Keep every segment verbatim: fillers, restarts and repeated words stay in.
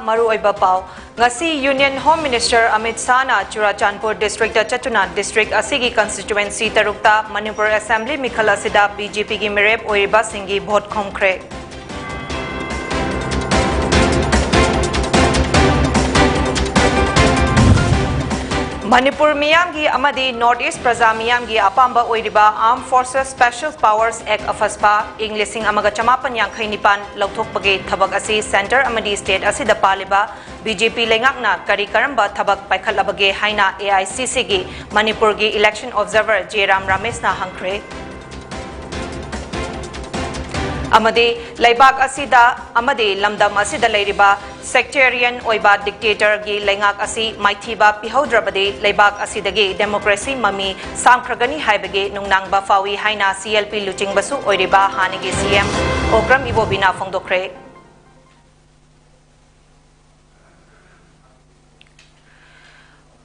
ꯃꯔꯨꯑꯣꯏꯕ ꯄꯥꯎ꯫ ꯉꯁꯤ Union Home Minister Amit ꯁꯥꯍꯅ Churachandpur districtꯇ ꯆꯠꯇꯨꯅ district ꯑꯁꯤꯒꯤ constituency ꯇꯔꯨꯛꯇ ꯃꯅꯤꯄꯨꯔ Assembly ꯃꯤꯈꯜ ꯑꯁꯤꯗ BJPꯒꯤ ꯃꯤꯔꯦꯞ ꯑꯣꯏꯔꯤꯕꯁꯤꯡꯒꯤ vote ꯈꯣꯝꯈ꯭ꯔꯦ꯫ ꯃꯅꯤꯄꯨꯔ ꯃꯤꯌꯥꯝꯒꯤ ꯑꯃꯗꯤ North East ꯄ꯭ꯔꯖꯥ ꯃꯤꯌꯥꯝꯒꯤ ꯑꯄꯥꯝꯕ ꯑꯣꯏꯔꯤꯕ Armed Forces Special Powers Act, ꯑꯐꯁꯄꯥ, ꯏꯪ ꯂꯤꯁꯤꯡ ꯑꯃꯒ ꯆꯃꯥꯄꯟ ꯌꯥꯡꯈꯩ ꯅꯤꯄꯥꯟ ꯂꯧꯊꯣꯛꯄꯒꯤ ꯊꯕꯛ ꯑꯁꯤ centre ꯑꯃꯗꯤ state ꯑꯁꯤꯗ ꯄꯥꯜꯂꯤꯕ BJP ꯂꯩꯉꯥꯛꯅ ꯀꯔꯤ ꯀꯔꯝꯕ ꯊꯕꯛ ꯄꯥꯏꯈꯠꯂꯕꯒꯦ ꯍꯥꯏꯅ AICCꯒꯤ ꯃꯅꯤꯄꯨꯔꯒꯤ election observer ꯖꯦꯔꯥꯝ ꯔꯥꯃꯦꯁꯅ ꯍꯪꯈ꯭ꯔꯦ꯫ ꯑꯃꯗꯤ ꯂꯩꯕꯥꯛ ꯑꯁꯤꯗ ꯑꯃꯗꯤ ꯂꯝꯗꯝ ꯑꯁꯤꯗ ꯂꯩꯔꯤꯕ sectarian ꯑꯣꯏꯕ dictatorꯒꯤ ꯂꯩꯉꯥꯛ ꯑꯁꯤ ꯃꯥꯏꯊꯤꯕ ꯄꯤꯍꯧꯗ꯭ꯔꯕꯗꯤ ꯂꯩꯕꯥꯛ ꯑꯁꯤꯗꯒꯤ democracy ꯃꯃꯤ ꯁꯥꯝꯈ꯭ꯔꯒꯅꯤ ꯍꯥꯏꯕꯒꯤ ꯅꯨꯡꯅꯥꯡꯕ ꯐꯥꯎꯏ ꯍꯥꯏꯅ CLP ꯂꯨꯆꯤꯡꯕꯁꯨ ꯑꯣꯏꯔꯤꯕ ꯍꯥꯟꯅꯒꯤ CM ꯑꯣꯀ꯭ꯔꯝ ꯏꯕꯣꯕꯤꯅ ꯐꯣꯡꯗꯣꯛꯈ꯭ꯔꯦ꯫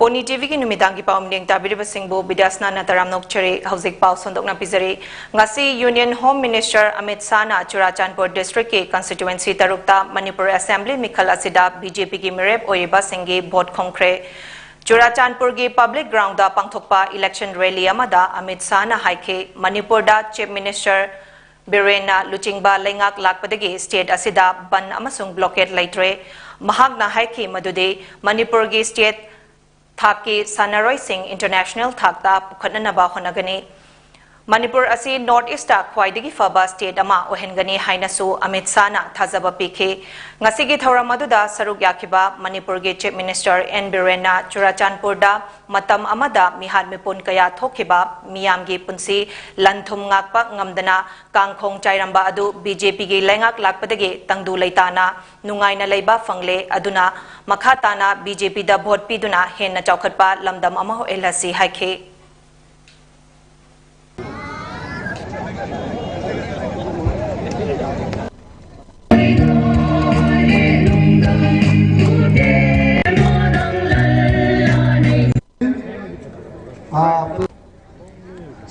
ꯄꯣꯅꯤ TVꯒꯤ ꯅꯨꯃꯤꯗꯥꯡꯒꯤ ꯄꯥꯎ ꯃꯤꯠꯌꯦꯡ ꯇꯥꯕꯤꯔꯤꯕꯁꯤꯡꯕꯨ ꯕꯤꯗ꯭ꯌꯥꯁꯅꯥ ꯅꯇꯔꯥꯝ ꯅꯣꯛꯆꯔꯤ꯫ ꯍꯧꯖꯤꯛ ꯄꯥꯎ ꯁꯟꯗꯣꯛꯅ ꯄꯤꯖꯔꯤ꯫ ꯉꯁꯤ Union Home Minister Amit ꯁꯥꯍꯅ Churachandpur districtꯀꯤ constituency ꯇꯔꯨꯛꯇ ꯃꯅꯤꯄꯨꯔ Assembly ꯃꯤꯈꯜ ꯑꯁꯤꯗ BJPꯒꯤ ꯃꯤꯔꯦꯞ ꯑꯣꯏꯔꯤꯕꯁꯤꯡꯒꯤ vote ꯈꯣꯝꯈ꯭ꯔꯦ꯫ ꯆꯨꯔꯥꯆꯥꯟꯄꯨꯔꯒꯤ public groundꯗ ꯄꯥꯡꯊꯣꯛꯄ election rally ꯑꯃꯗ ꯑꯃꯤꯠ ꯁꯥꯍꯅ ꯍꯥꯏꯈꯤ, ꯃꯅꯤꯄꯨꯔꯗ Chief Minister ꯕꯤꯔꯦꯟꯅ ꯂꯨꯆꯤꯡꯕ ꯂꯩꯉꯥꯛ ꯂꯥꯛꯄꯗꯒꯤ state ꯑꯁꯤꯗ ꯕꯟ ꯑꯃꯁꯨꯡ blockade ꯂꯩꯇ꯭ꯔꯦ꯫ ꯃꯍꯥꯛꯅ ꯍꯥꯏꯈꯤ ꯃꯗꯨꯗꯤ ꯃꯅꯤꯄꯨꯔꯒꯤ state ꯊꯥꯛꯀꯤ ꯁꯥꯟꯅꯔꯣꯏꯁꯤꯡ international ꯊꯥꯛꯇ ꯄꯨꯈꯠꯅꯅꯕ ꯍꯣꯠꯅꯒꯅꯤ꯫ ꯃꯅꯤꯄꯨꯔ ꯑꯁꯤ North Eastꯇ ꯈ꯭ꯋꯥꯏꯗꯒꯤ ꯐꯕ state ꯑꯃ ꯑꯣꯏꯍꯟꯒꯅꯤ ꯍꯥꯏꯅꯁꯨ ꯑꯃꯤꯠ ꯁꯥꯍꯅ ꯊꯥꯖꯕ ꯄꯤꯈꯤ꯫ ꯉꯁꯤꯒꯤ ꯊꯧꯔꯝ ꯑꯗꯨꯗ ꯁꯔꯨꯛ ꯌꯥꯈꯤꯕ ꯃꯅꯤꯄꯨꯔꯒꯤ Chief Minister ꯑꯦꯟ ꯕꯤꯔꯦꯟꯅ ꯆꯨꯔꯥꯆꯥꯟꯄꯨꯔꯗ ꯃꯇꯝ ꯑꯃꯗ ꯃꯤꯍꯥꯠ ꯃꯤꯄꯨꯟ ꯀꯌꯥ ꯊꯣꯛꯈꯤꯕ ꯃꯤꯌꯥꯝꯒꯤ ꯄꯨꯟꯁꯤ ꯂꯟ ꯊꯨꯝ ꯉꯥꯛꯄ ꯉꯝꯗꯅ ꯀꯥꯡꯈꯣꯡ ꯆꯥꯏꯔꯝꯕ ꯑꯗꯨ BJPꯒꯤ ꯂꯩꯉꯥꯛ ꯂꯥꯛꯄꯗꯒꯤ ꯇꯪꯗꯨ ꯂꯩꯇꯥꯅ ꯅꯨꯡꯉꯥꯏꯅ ꯂꯩꯕ ꯐꯪꯂꯦ꯫ ꯑꯗꯨꯅ ꯃꯈꯥ ꯇꯥꯅ BJPꯗ vote ꯄꯤꯗꯨꯅ ꯍꯦꯟꯅ ꯆꯥꯎꯈꯠꯄ ꯂꯝꯗꯝ ꯑꯃ ꯑꯣꯏꯍꯜꯂꯁꯤ ꯍꯥꯏꯈꯤ꯫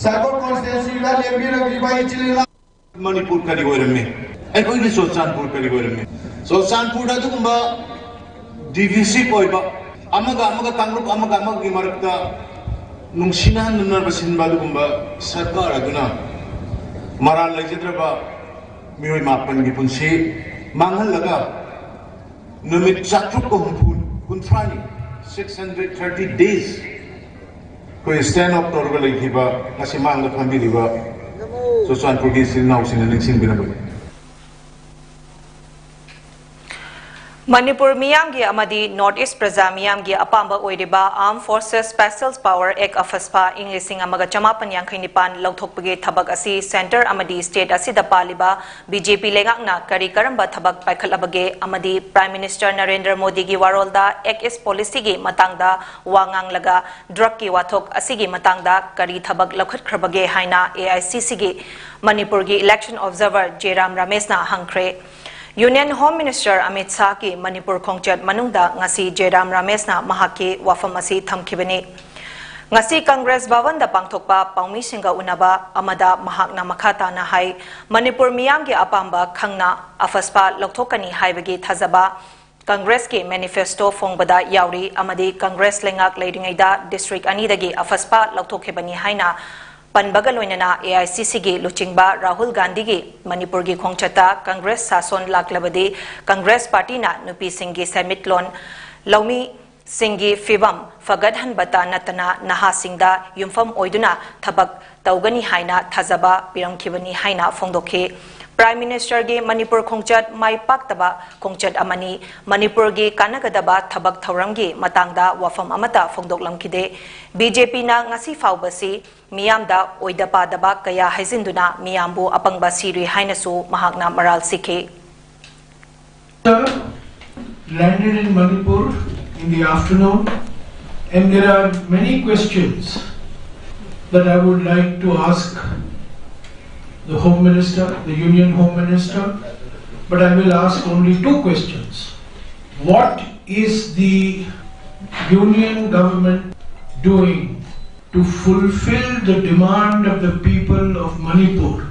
ꯁꯥꯏꯕꯣꯠ constituencyꯗ ꯂꯦꯡꯕꯤꯔꯛꯂꯤꯕ ꯏꯆꯤꯜ ꯏꯅꯥꯎ, ꯃꯅꯤꯄꯨꯔ ꯀꯔꯤ ꯑꯣꯏꯔꯝꯃꯤ? ꯑꯩꯈꯣꯏꯒꯤ ꯆꯨꯔꯆꯥꯟꯄꯨꯔ ꯀꯔꯤ ꯑꯣꯏꯔꯝꯃꯤ? ꯆꯨꯔꯆꯥꯟꯄꯨꯔꯗ ꯑꯗꯨꯒꯨꯝꯕ ꯗꯤꯚꯤꯖꯤꯚ ꯑꯣꯏꯕ, ꯑꯃꯒ ꯑꯃꯒ, ꯀꯥꯡꯂꯨꯞ ꯑꯃꯒ ꯑꯃꯒꯒꯤ ꯃꯔꯛꯇ ꯅꯨꯡꯁꯤꯅꯍꯟꯗꯅꯕ ꯁꯤꯟꯕ ꯑꯗꯨꯒꯨꯝꯕ ꯁꯔꯀꯥꯔ ꯑꯗꯨꯅ ꯃꯔꯥꯜ ꯂꯩꯖꯗ꯭ꯔꯕ ꯃꯤꯑꯣꯏ ꯃꯥꯄꯟꯒꯤ ꯄꯨꯟꯁꯤ ꯃꯥꯡꯍꯜꯂꯒ ꯅꯨꯃꯤꯠ ꯆꯥꯇ꯭ꯔꯨꯛꯀ ꯍꯨꯝꯐꯨ, ꯀꯨꯟꯊ꯭ꯔꯥꯅꯤ, six hundred thirty days, ꯑꯩꯈꯣꯏ stand off ꯇꯧꯔꯒ ꯂꯩꯈꯤꯕ, ꯉꯁꯤ ꯃꯥꯡꯗ ꯐꯝꯕꯤꯔꯤꯕ ꯆꯨꯔꯆꯥꯟꯄꯨꯔꯒꯤ ꯏꯆꯤꯜ ꯏꯅꯥꯎꯁꯤꯡꯅ ꯅꯤꯡꯁꯤꯡꯕꯤꯅꯕꯅꯤ꯫ ꯃꯅꯤꯄꯨꯔ ꯃꯤꯌꯥꯝꯒꯤ ꯑꯃꯗꯤ North East ꯄ꯭ꯔꯖꯥ ꯃꯤꯌꯥꯝꯒꯤ ꯑꯄꯥꯝꯕ ꯑꯣꯏꯔꯤꯕ Armed Forces Special Power Act, ꯑꯐꯁꯄꯥ, ꯏꯪ ꯂꯤꯁꯤꯡ ꯑꯃꯒ ꯆꯃꯥꯄꯟ ꯌꯥꯡꯈꯩ ꯅꯤꯄꯥꯟ ꯂꯧꯊꯣꯛꯄꯒꯤ ꯊꯕꯛ ꯑꯁꯤ centre ꯑꯃꯗꯤ state ꯑꯁꯤꯗ ꯄꯥꯜꯂꯤꯕ BJP ꯂꯩꯉꯥꯛꯅ ꯀꯔꯤ ꯀꯔꯝꯕ ꯊꯕꯛ ꯄꯥꯏꯈꯠꯂꯕꯒꯦ ꯑꯃꯗꯤ Prime Minister ꯅꯔꯦꯟꯗ꯭ꯔ ꯃꯣꯗꯤꯒꯤ ꯋꯥꯔꯣꯜꯗ Act East Policyꯒꯤ ꯃꯇꯥꯡꯗ ꯋꯥ ꯉꯥꯡꯂꯒ drugꯀꯤ ꯋꯥꯊꯣꯛ ꯑꯁꯤꯒꯤ ꯃꯇꯥꯡꯗ ꯀꯔꯤ ꯊꯕꯛ ꯂꯧꯈꯠꯈ꯭ꯔꯕꯒꯦ ꯍꯥꯏꯅ AICCꯒꯤ ꯃꯅꯤꯄꯨꯔꯒꯤ election observer ꯖꯦꯔꯥꯝ ꯔꯥꯃꯦꯁꯅ ꯍꯪꯈ꯭ꯔꯦ꯫ Union Home Minister Amit ꯁꯥꯍꯒꯤ Manipur ꯈꯣꯡꯆꯠ ꯃꯅꯨꯡꯗ ꯉꯁꯤ ꯖꯦꯔꯥꯝ ꯔꯥꯃꯦꯁꯅ ꯃꯍꯥꯛꯀꯤ ꯋꯥꯐꯝ ꯑꯁꯤ ꯊꯝꯈꯤꯕꯅꯤ꯫ ꯉꯁꯤ ꯀꯪꯒ꯭ꯔꯦꯁ ꯚꯕꯟꯗ ꯄꯥꯡꯊꯣꯛꯄ ꯄꯥꯎꯃꯤꯁꯤꯡꯒ ꯎꯅꯕ ꯑꯃꯗ ꯃꯍꯥꯛꯅ ꯃꯈꯥ ꯇꯥꯅ ꯍꯥꯏ, ꯃꯅꯤꯄꯨꯔ ꯃꯤꯌꯥꯝꯒꯤ ꯑꯄꯥꯝꯕ ꯈꯪꯅ ꯑꯐꯁꯄꯥ ꯂꯧꯊꯣꯛꯀꯅꯤ ꯍꯥꯏꯕꯒꯤ ꯊꯥꯖꯕ ꯀꯪꯒ꯭ꯔꯦꯁꯀꯤ manifesto ꯐꯣꯡꯕꯗ ꯌꯥꯎꯔꯤ ꯑꯃꯗꯤ ꯀꯪꯒ꯭ꯔꯦꯁ ꯂꯩꯉꯥꯛ ꯂꯩꯔꯤꯉꯩꯗ district ꯑꯅꯤꯗꯒꯤ ꯑꯐꯁꯄꯥ ꯂꯧꯊꯣꯛꯈꯤꯕꯅꯤ ꯍꯥꯏꯅ ꯄꯟꯕꯒ ꯂꯣꯏꯅꯅ AICCꯒꯤ ꯂꯨꯆꯤꯡꯕ ꯔꯥꯍꯨꯜ ꯒꯥꯟꯙꯤꯒꯤ ꯃꯅꯤꯄꯨꯔꯒꯤ ꯈꯣꯡꯆꯠꯇ ꯀꯪꯒ꯭ꯔꯦꯁ ꯁꯥꯁꯣꯟ ꯂꯥꯛꯂꯕꯗꯤ ꯀꯪꯒ꯭ꯔꯦꯁ ꯄꯥꯔꯇꯤꯅ ꯅꯨꯄꯤꯁꯤꯡꯒꯤ ꯁꯦꯟꯃꯤꯠꯂꯣꯟ, ꯂꯧꯃꯤꯁꯤꯡꯒꯤ ꯐꯤꯕꯝ ꯐꯒꯠꯍꯟꯕꯇ ꯅꯠꯇꯅ ꯅꯍꯥꯁꯤꯡꯗ ꯌꯨꯝꯐꯝ ꯑꯣꯏꯗꯨꯅ ꯊꯕꯛ ꯇꯧꯒꯅꯤ ꯍꯥꯏꯅ ꯊꯥꯖꯕ ꯄꯤꯔꯝꯈꯤꯕꯅꯤ ꯍꯥꯏꯅ ꯐꯣꯡꯗꯣꯛꯈꯤ꯫ Prime Ministerꯒꯤ ꯃꯅꯤꯄꯨꯔ ꯈꯣꯡꯆꯠ ꯃꯥꯏ ꯄꯥꯛꯇꯕ ꯈꯣꯡꯆꯠ ꯑꯃꯅꯤ, ꯃꯅꯤꯄꯨꯔꯒꯤ ꯀꯥꯟꯅꯒꯗꯕ ꯊꯕꯛ ꯊꯧꯔꯝꯒꯤ ꯃꯇꯥꯡꯗ ꯋꯥꯐꯝ ꯑꯃꯠꯇ ꯐꯣꯡꯗꯣꯛꯂꯝꯈꯤꯗꯦ꯫ BJPꯅ ꯉꯁꯤ ꯐꯥꯎꯕꯁꯤ ꯃꯤꯌꯥꯝꯗ ꯑꯣꯏꯗ ꯄꯥꯗꯕ ꯀꯌꯥ ꯍꯥꯏꯖꯤꯟꯗꯨꯅ ꯃꯤꯌꯥꯝꯕꯨ ꯑꯄꯪꯕ ꯁꯤꯔꯤ ꯍꯥꯏꯅꯁꯨ ꯃꯍꯥꯛꯅ ꯃꯔꯥꯜ ꯁꯤꯈꯤ꯫ Sir, landed in Manipur in the afternoon, and there are many questions that I would like to ask the Home Minister, the Union Home Minister, but I will ask only two questions. What is the Union government doing to fulfill the demand of the people of Manipur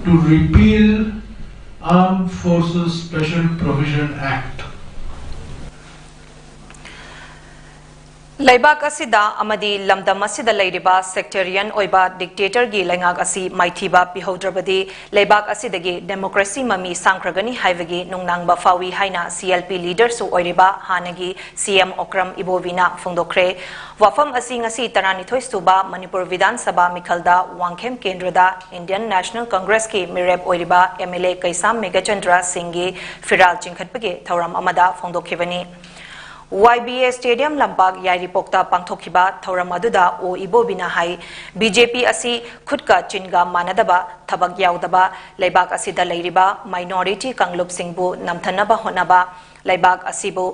to repeal Armed Forces Special Provision Act. ꯂꯩꯕꯥꯛ ꯑꯁꯤꯗ ꯑꯃꯗꯤ ꯂꯝꯗꯝ ꯑꯁꯤꯗ ꯂꯩꯔꯤꯕ sectarian ꯑꯣꯏꯕ dictatorꯒꯤ ꯂꯩꯉꯥꯛ ꯑꯁꯤ ꯃꯥꯏꯊꯤꯕ ꯄꯤꯍꯧꯗ꯭ꯔꯕꯗꯤ ꯂꯩꯕꯥꯛ ꯑꯁꯤꯗꯒꯤ democracy ꯃꯃꯤ ꯁꯥꯝꯈ꯭ꯔꯒꯅꯤ ꯍꯥꯏꯕꯒꯤ ꯅꯨꯡꯅꯥꯡꯕ ꯐꯥꯎꯏ ꯍꯥꯏꯅ C L P leaderꯁꯨ ꯑꯣꯏꯔꯤꯕ ꯍꯥꯟꯅꯒꯤ C M ꯑꯣꯀ꯭ꯔꯝ ꯏꯕꯣꯕꯤꯅ ꯐꯣꯡꯗꯣꯛꯈ꯭ꯔꯦ꯫ ꯋꯥꯐꯝ ꯑꯁꯤ ꯉꯁꯤ ꯇꯔꯥꯅꯤꯊꯣꯏ ꯁꯨꯕ ꯃꯅꯤꯄꯨꯔ ꯕꯤꯙꯥꯟ ꯁꯚꯥ ꯃꯤꯈꯜꯗ ꯋꯥꯡꯈꯦꯝ ꯀꯦꯟꯗ꯭ꯔꯗ Indian National Congressꯀꯤ ꯃꯤꯔꯦꯞ ꯑꯣꯏꯔꯤꯕ M L A ꯀꯩꯁꯥꯝ ꯃꯦꯘꯆꯟꯗ꯭ꯔ ꯁꯤꯡꯒꯤ ꯐꯤꯔꯥꯜ ꯆꯤꯡꯈꯠꯄꯒꯤ ꯊꯧꯔꯝ ꯑꯃꯗ ꯐꯣꯡꯗꯣꯛꯈꯤꯕꯅꯤ꯫ Y B A Stadium ꯂꯝꯄꯥꯛ ꯌꯥꯏꯔꯤꯄꯣꯛꯇ ꯄꯥꯡꯊꯣꯛꯈꯤꯕ ꯊꯧꯔꯝ ꯑꯗꯨꯗ ꯑꯣ ꯏꯕꯣꯕꯤꯅ ꯍꯥꯏ, B J P ꯑꯁꯤ ꯈꯨꯠꯀ ꯆꯤꯟꯒ ꯃꯥꯟꯅꯗꯕ, ꯊꯕꯛ ꯌꯥꯎꯗꯕ, ꯂꯩꯕꯥꯛ ꯑꯁꯤꯗ ꯂꯩꯔꯤꯕ minority ꯀꯥꯡꯂꯨꯞꯁꯤꯡꯕꯨ ꯅꯝꯊꯅꯕ ꯍꯣꯠꯅꯕ, ꯂꯩꯕꯥꯛ ꯑꯁꯤꯕꯨ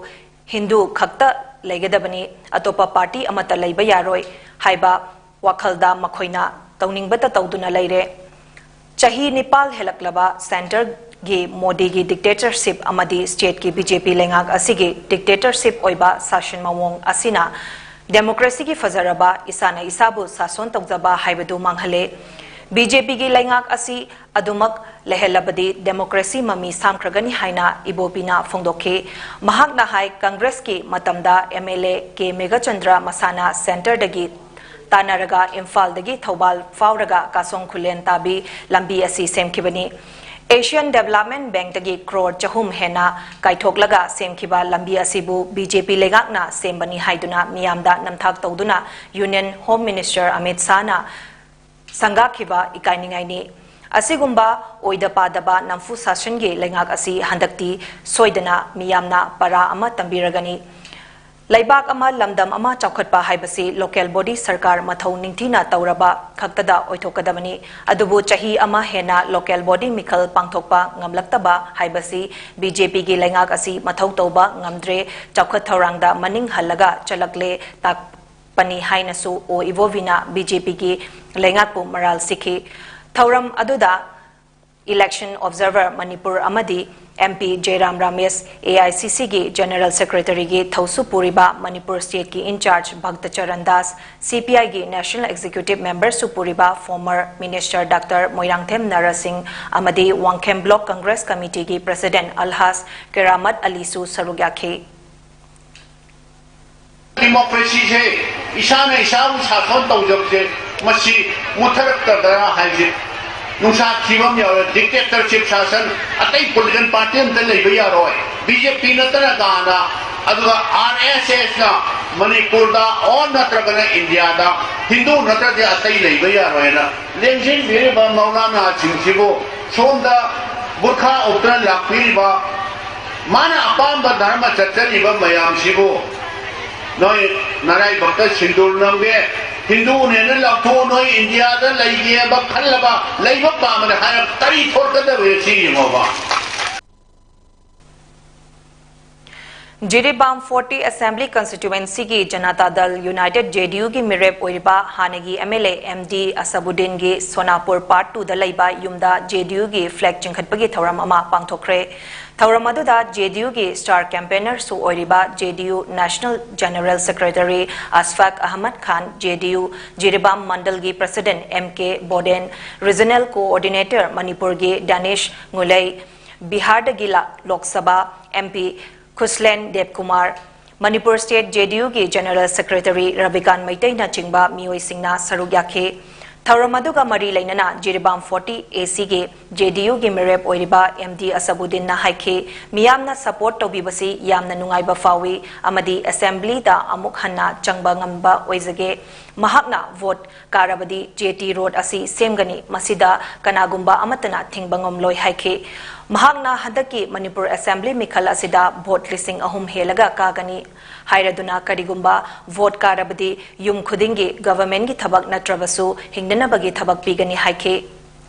ꯍꯤꯟꯗꯨ ꯈꯛꯇ ꯂꯩꯒꯗꯕꯅꯤ, ꯑꯇꯣꯞꯄ party ꯑꯃꯠꯇ ꯂꯩꯕ ꯌꯥꯔꯣꯏ ꯍꯥꯏꯕ ꯋꯥꯈꯜꯗ ꯃꯈꯣꯏꯅ ꯇꯧꯅꯤꯡꯕꯇ ꯇꯧꯗꯨꯅ ꯂꯩꯔꯦ꯫ ꯆꯍꯤ ꯅꯤꯄꯥꯜ ꯍꯦꯜꯂꯛꯂꯕ centreꯒꯤ ꯃꯣꯗꯤꯒꯤ dictatorship ꯑꯃꯗꯤ stateꯀꯤ B J P ꯂꯩꯉꯥꯛ ꯑꯁꯤꯒꯤ dictatorship ꯑꯣꯏꯕ ꯁꯥꯁꯟ ꯃꯑꯣꯡ ꯑꯁꯤꯅ democracyꯒꯤ ꯐꯖꯔꯕ ꯏꯁꯥꯅ ꯏꯁꯥꯕꯨ ꯁꯥꯁꯣꯟ ꯇꯧꯖꯕ ꯍꯥꯏꯕꯗꯨ ꯃꯥꯡꯍꯜꯂꯦ꯫ B J Pꯒꯤ ꯂꯩꯉꯥꯛ ꯑꯁꯤ ꯑꯗꯨꯃꯛ ꯂꯩꯍꯜꯂꯕꯗꯤ democracy ꯃꯃꯤ ꯁꯥꯝꯈ꯭ꯔꯒꯅꯤ ꯍꯥꯏꯅ ꯏꯕꯣꯕꯤꯅ ꯐꯣꯡꯗꯣꯛꯈꯤ꯫ ꯃꯍꯥꯛꯅ ꯍꯥꯏ, ꯀꯪꯒ꯭ꯔꯦꯁꯀꯤ ꯃꯇꯝꯗ M L A K Meghachandra ꯃꯁꯥꯅ centreꯗꯒꯤ ꯇꯥꯟꯅꯔꯒ ꯏꯝꯐꯥꯜꯗꯒꯤ ꯊꯧꯕꯥꯜ ꯐꯥꯎꯔꯒ ꯀꯥꯁꯣꯡ ꯈꯨꯂꯦꯟ ꯇꯥꯕꯤ ꯂꯝꯕꯤ ꯑꯁꯤ ꯁꯦꯝꯈꯤꯕꯅꯤ꯫ Asian Development Bankꯇꯒꯤ ꯀ꯭ꯔꯣꯔ ꯆꯍꯨꯝ ꯍꯦꯟꯅ ꯀꯥꯏꯊꯣꯛꯂꯒ ꯁꯦꯝꯈꯤꯕ ꯂꯝꯕꯤ ꯑꯁꯤꯕꯨ B J P ꯂꯩꯉꯥꯛꯅ ꯁꯦꯝꯕꯅꯤ ꯍꯥꯏꯗꯨꯅ ꯃꯤꯌꯥꯝꯗ ꯅꯝꯊꯥꯛ ꯇꯧꯗꯨꯅ Union Home Minister ꯑꯃꯤꯠ ꯁꯥꯍꯅ ꯁꯪꯒꯥꯈꯤꯕ ꯏꯀꯥꯏꯅꯤꯡꯉꯥꯏꯅꯤ꯫ ꯑꯁꯤꯒꯨꯝꯕ ꯑꯣꯏꯗ ꯄꯥꯗꯕ ꯅꯝꯐꯨ ꯁꯥꯁꯟꯒꯤ ꯂꯩꯉꯥꯛ ꯑꯁꯤ ꯍꯟꯗꯛꯇꯤ ꯁꯣꯏꯗꯅ ꯃꯤꯌꯥꯝꯅ ꯄꯔꯥ ꯑꯃ ꯇꯝꯕꯤꯔꯒꯅꯤ꯫ ꯂꯩꯕꯥꯛ ꯑꯃ, ꯂꯝꯗꯝ ꯑꯃ ꯆꯥꯎꯈꯠꯄ ꯍꯥꯏꯕꯁꯤ local body ꯁꯔꯀꯥꯔ ꯃꯊꯧ ꯅꯤꯡꯊꯤꯅ ꯇꯧꯔꯕ ꯈꯛꯇꯗ ꯑꯣꯏꯊꯣꯛꯀꯗꯕꯅꯤ꯫ ꯑꯗꯨꯕꯨ ꯆꯍꯤ ꯑꯃ ꯍꯦꯟꯅ local body ꯃꯤꯈꯜ ꯄꯥꯡꯊꯣꯛꯄ ꯉꯝꯂꯛꯇꯕ ꯍꯥꯏꯕꯁꯤ B J Pꯒꯤ ꯂꯩꯉꯥꯛ ꯑꯁꯤ ꯃꯊꯧ ꯇꯧꯕ ꯉꯝꯗ꯭ꯔꯦ, ꯆꯥꯎꯈꯠ ꯊꯧꯔꯥꯡꯗ ꯃꯅꯤꯡ ꯍꯜꯂꯒ ꯆꯠꯂꯛꯂꯦ ꯇꯥꯛꯄꯅꯤ ꯍꯥꯏꯅꯁꯨ ꯑꯣ ꯏꯕꯣꯕꯤꯅ B J Pꯒꯤ ꯂꯩꯉꯥꯛꯄꯨ ꯃꯔꯥꯜ ꯁꯤꯈꯤ꯫ ꯊꯧꯔꯝ ꯑꯗꯨꯗ election observer ꯃꯅꯤꯄꯨꯔ ꯑꯃꯗꯤ M P ꯖꯦꯔꯥꯝ Ramesh, A I C ꯁꯤꯒꯤ ꯖꯦꯅꯔꯦꯜ ꯁꯦꯀ꯭ꯔꯦꯇꯔꯤꯒꯤ ꯊꯧꯁꯨ ꯄꯨꯔꯤꯕ ꯃꯅꯤꯄꯨꯔ ꯁ꯭ꯇꯦꯠꯀꯤ ꯏꯟꯆꯥꯔꯖ ꯚꯛꯇꯆꯔꯟ ꯗꯥꯁ, ꯁꯤ ꯄꯤ ꯑꯥꯏꯒꯤ ꯅꯦꯁꯅꯦꯜ ꯑꯦꯛꯖꯤꯀ꯭ꯌꯨꯇꯤꯚ ꯃꯦꯝꯕꯔꯁꯨ ꯄꯨꯔꯤꯕ ꯐꯣꯔꯃꯔ ꯃꯤꯅꯤꯁꯇꯔ ꯗꯥꯛꯇꯔ ꯃꯣꯏꯔꯥꯡꯊꯦꯝ ꯅꯔꯁꯤꯡ ꯑꯃꯗꯤ ꯋꯥꯡꯈꯦꯝ ꯕ꯭ꯂꯣꯛ ꯀꯪꯒ꯭ꯔꯦꯁ ꯀꯃꯤꯇꯤꯒꯤ ꯄ꯭ꯔꯁꯤꯗꯦꯟꯠ ꯑꯜꯍꯥꯖ ꯀꯦꯔꯥꯃꯠ ꯑꯂꯤꯁꯨ ꯁꯔꯨꯛ ꯌꯥꯈꯤ꯫ ꯗꯤꯃꯣꯀ꯭ꯔꯦꯁꯤꯁꯦ, ꯏꯁꯥꯅ ꯏꯁꯥꯕꯨ ꯁꯥꯁꯣꯟ ꯇꯧꯖꯕꯁꯦ, ꯃꯁꯤ ꯃꯨꯠꯊꯔꯛꯇꯗ꯭ꯔꯥ ꯍꯥꯏꯁꯦ ꯅꯨꯡꯁꯥ ꯊꯤꯕ ꯑꯃ ꯌꯥꯎꯔꯦ꯫ ꯗꯤꯛꯇꯦꯇꯔꯁꯤꯞ ꯁꯥꯁꯟ, ꯑꯇꯩ ꯄꯣꯂꯤꯇꯤꯀꯦꯜ ꯄꯥꯔꯇꯤ ꯑꯝꯇ ꯂꯩꯕ ꯌꯥꯔꯣꯏ, ꯕꯤ ꯖꯦ ꯄꯤ ꯅꯠꯇꯅ ꯀꯥꯅ, ꯑꯗꯨꯒ ꯑꯥꯔ ꯑꯦꯁ ꯑꯦꯁꯅ ꯃꯅꯤꯄꯨꯔꯗ ꯑꯣꯔ ꯅꯠꯇ꯭ꯔꯒꯅ ꯏꯟꯗꯤꯌꯥꯗ ꯍꯤꯟꯗꯨ ꯅꯠꯇ꯭ꯔꯗꯤ ꯑꯇꯩ ꯂꯩꯕ ꯌꯥꯔꯣꯏꯅ ꯂꯦꯡꯁꯤꯟꯕꯤꯔꯤꯕ ꯃꯧꯂꯥꯅꯥꯁꯤꯡꯁꯤꯕꯨ, ꯁꯣꯝꯗ ꯕꯨꯔꯈꯥ ꯎꯞꯇꯨꯅ ꯂꯥꯛꯄꯤꯔꯤꯕ, ꯃꯥꯅ ꯑꯄꯥꯝꯕ ꯙꯔꯃ ꯆꯠꯆꯔꯤꯕ ꯃꯌꯥꯝꯁꯤꯕꯨ ꯅꯣꯏ ꯅꯔꯥꯏꯕꯛꯇ ꯁꯤꯟꯗꯨꯔ ꯅꯝꯒꯦ, ꯍꯤꯟꯗꯨꯅꯦꯅ ꯂꯥꯎꯊꯣꯛꯑꯣ, ꯅꯣꯏ ꯏꯟꯗꯤꯌꯥꯗ ꯂꯩꯒꯦꯕ ꯈꯜꯂꯕ, ꯂꯩꯕ ꯄꯥꯝꯕꯅꯦ ꯍꯥꯏꯔ ꯀꯔꯤ ꯊꯣꯛꯀꯗꯕꯒꯦ ꯁꯤ ꯌꯦꯡꯉꯣꯕ꯫ ꯖꯤꯔꯤꯕꯥꯝ ꯐꯣꯔꯇꯤ ꯑꯦꯁꯦꯝꯕ꯭ꯂꯤ ꯀꯟꯁꯇꯤꯇ꯭ꯌꯨꯑꯦꯟꯁꯤꯒꯤ Janata Dal united, J D ꯌꯨꯒꯤ ꯃꯤꯔꯦꯞ ꯑꯣꯏꯔꯤꯕ ꯍꯥꯟꯅꯒꯤ M L A M D ꯑꯁꯕꯨꯗꯤꯟꯒꯤ ꯁꯣꯅꯥꯄꯨꯔ ꯄꯥꯔꯠ ꯇꯨꯗ ꯂꯩꯕ ꯌꯨꯝꯗ ꯖꯦ ꯗꯤ ꯌꯨꯒꯤ ꯐ꯭ꯂꯦꯒ ꯆꯤꯡꯈꯠꯄꯒꯤ ꯊꯧꯔꯝ ꯑꯃ ꯄꯥꯡꯊꯣꯛꯈ꯭ꯔꯦ꯫ ꯊꯧꯔꯝ ꯑꯗꯨꯗ ꯖꯦ ꯗꯤ ꯌꯨꯒꯤ ꯁ꯭ꯇꯥꯔ ꯀꯦꯝꯄꯦꯅꯔꯁꯨ ꯑꯣꯏꯔꯤꯕ J D U national general secretary Ashfaq Ahmad Khan, J D U Jiribam ꯃꯟꯗꯜꯒꯤ president M K Boden, regional coordinator ꯃꯅꯤꯄꯨꯔꯒꯤ ꯗꯥꯅꯤꯁ ꯉꯨꯂꯩ, ꯕꯤꯍꯥꯔꯗꯒꯤ ꯂꯥ-, ꯂꯣꯛ ꯁꯚꯥ ꯑꯦꯝ ꯄꯤ ꯈꯨꯁꯂꯦꯟ Devkumar, Manipur state J D ꯌꯨꯒꯤ ꯖꯦꯅꯔꯦꯜ ꯁꯦꯀ꯭ꯔꯦꯇꯔꯤ ꯔꯕꯤꯀꯥꯟ ꯃꯩꯇꯩꯅꯆꯤꯡꯕ ꯃꯤꯑꯣꯏꯁꯤꯡꯅ ꯁꯔꯨꯛ ꯌꯥꯈꯤ꯫ ꯊꯧꯔꯝ ꯑꯗꯨꯒ ꯃꯔꯤ ꯂꯩꯅꯅ ꯖꯤꯔꯤꯕꯥꯝ ꯐꯣꯔꯇꯤ ꯑꯦ ꯁꯤꯒꯤ ꯖꯦ ꯗꯤ ꯌꯨꯒꯤ ꯃꯤꯔꯦꯞ ꯑꯣꯏꯔꯤꯕ ꯑꯦꯝ ꯗꯤ ꯑꯁꯕꯨꯗꯤꯟꯅ ꯍꯥꯏꯈꯤ, ꯃꯤꯌꯥꯝꯅ ꯁꯄꯣꯔꯠ ꯇꯧꯕꯤꯕꯁꯤ ꯌꯥꯝꯅ ꯅꯨꯡꯉꯥꯏꯕ ꯐꯥꯎꯏ ꯑꯃꯗꯤ ꯑꯦꯁꯦꯝꯕ꯭ꯂꯤꯗ ꯑꯃꯨꯛ ꯍꯟꯅ ꯆꯪꯕ ꯉꯝꯕ ꯑꯣꯏꯖꯒꯦ꯫ ꯃꯍꯥꯛꯅ ꯚꯣꯠ ꯀꯥꯔꯕꯗꯤ ꯖꯦ ꯇꯤ ꯔꯣꯗ ꯑꯁꯤ ꯁꯦꯝꯒꯅꯤ, ꯃꯁꯤꯗ ꯀꯅꯥꯒꯨꯝꯕ ꯑꯃꯠꯇꯅ ꯊꯤꯡꯕ ꯉꯝꯂꯣꯏ ꯍꯥꯏꯈꯤ꯫ ꯃꯍꯥꯛꯅ ꯍꯟꯗꯛꯀꯤ ꯃꯅꯤꯄꯨꯔ ꯑꯦꯁꯦꯝꯕ꯭ꯂꯤ ꯃꯤꯈꯜ ꯑꯁꯤꯗ ꯚꯣꯠ ꯂꯤꯁꯤꯡ ꯑꯍꯨꯝ ꯍꯦꯜꯂꯒ ꯀꯥꯒꯅꯤ ꯍꯥꯏꯔꯗꯨꯅ, ꯀꯔꯤꯒꯨꯝꯕ ꯚꯣꯠ ꯀꯥꯔꯕꯗꯤ ꯌꯨꯝ ꯈꯨꯗꯤꯡꯒꯤ ꯒꯚꯔꯟꯃꯦꯟꯠꯀꯤ ꯊꯕꯛ ꯅꯠꯇ꯭ꯔꯕꯁꯨ ꯍꯤꯡꯅꯅꯕꯒꯤ ꯊꯕꯛ ꯄꯤꯒꯅꯤ ꯍꯥꯏꯈꯤ꯫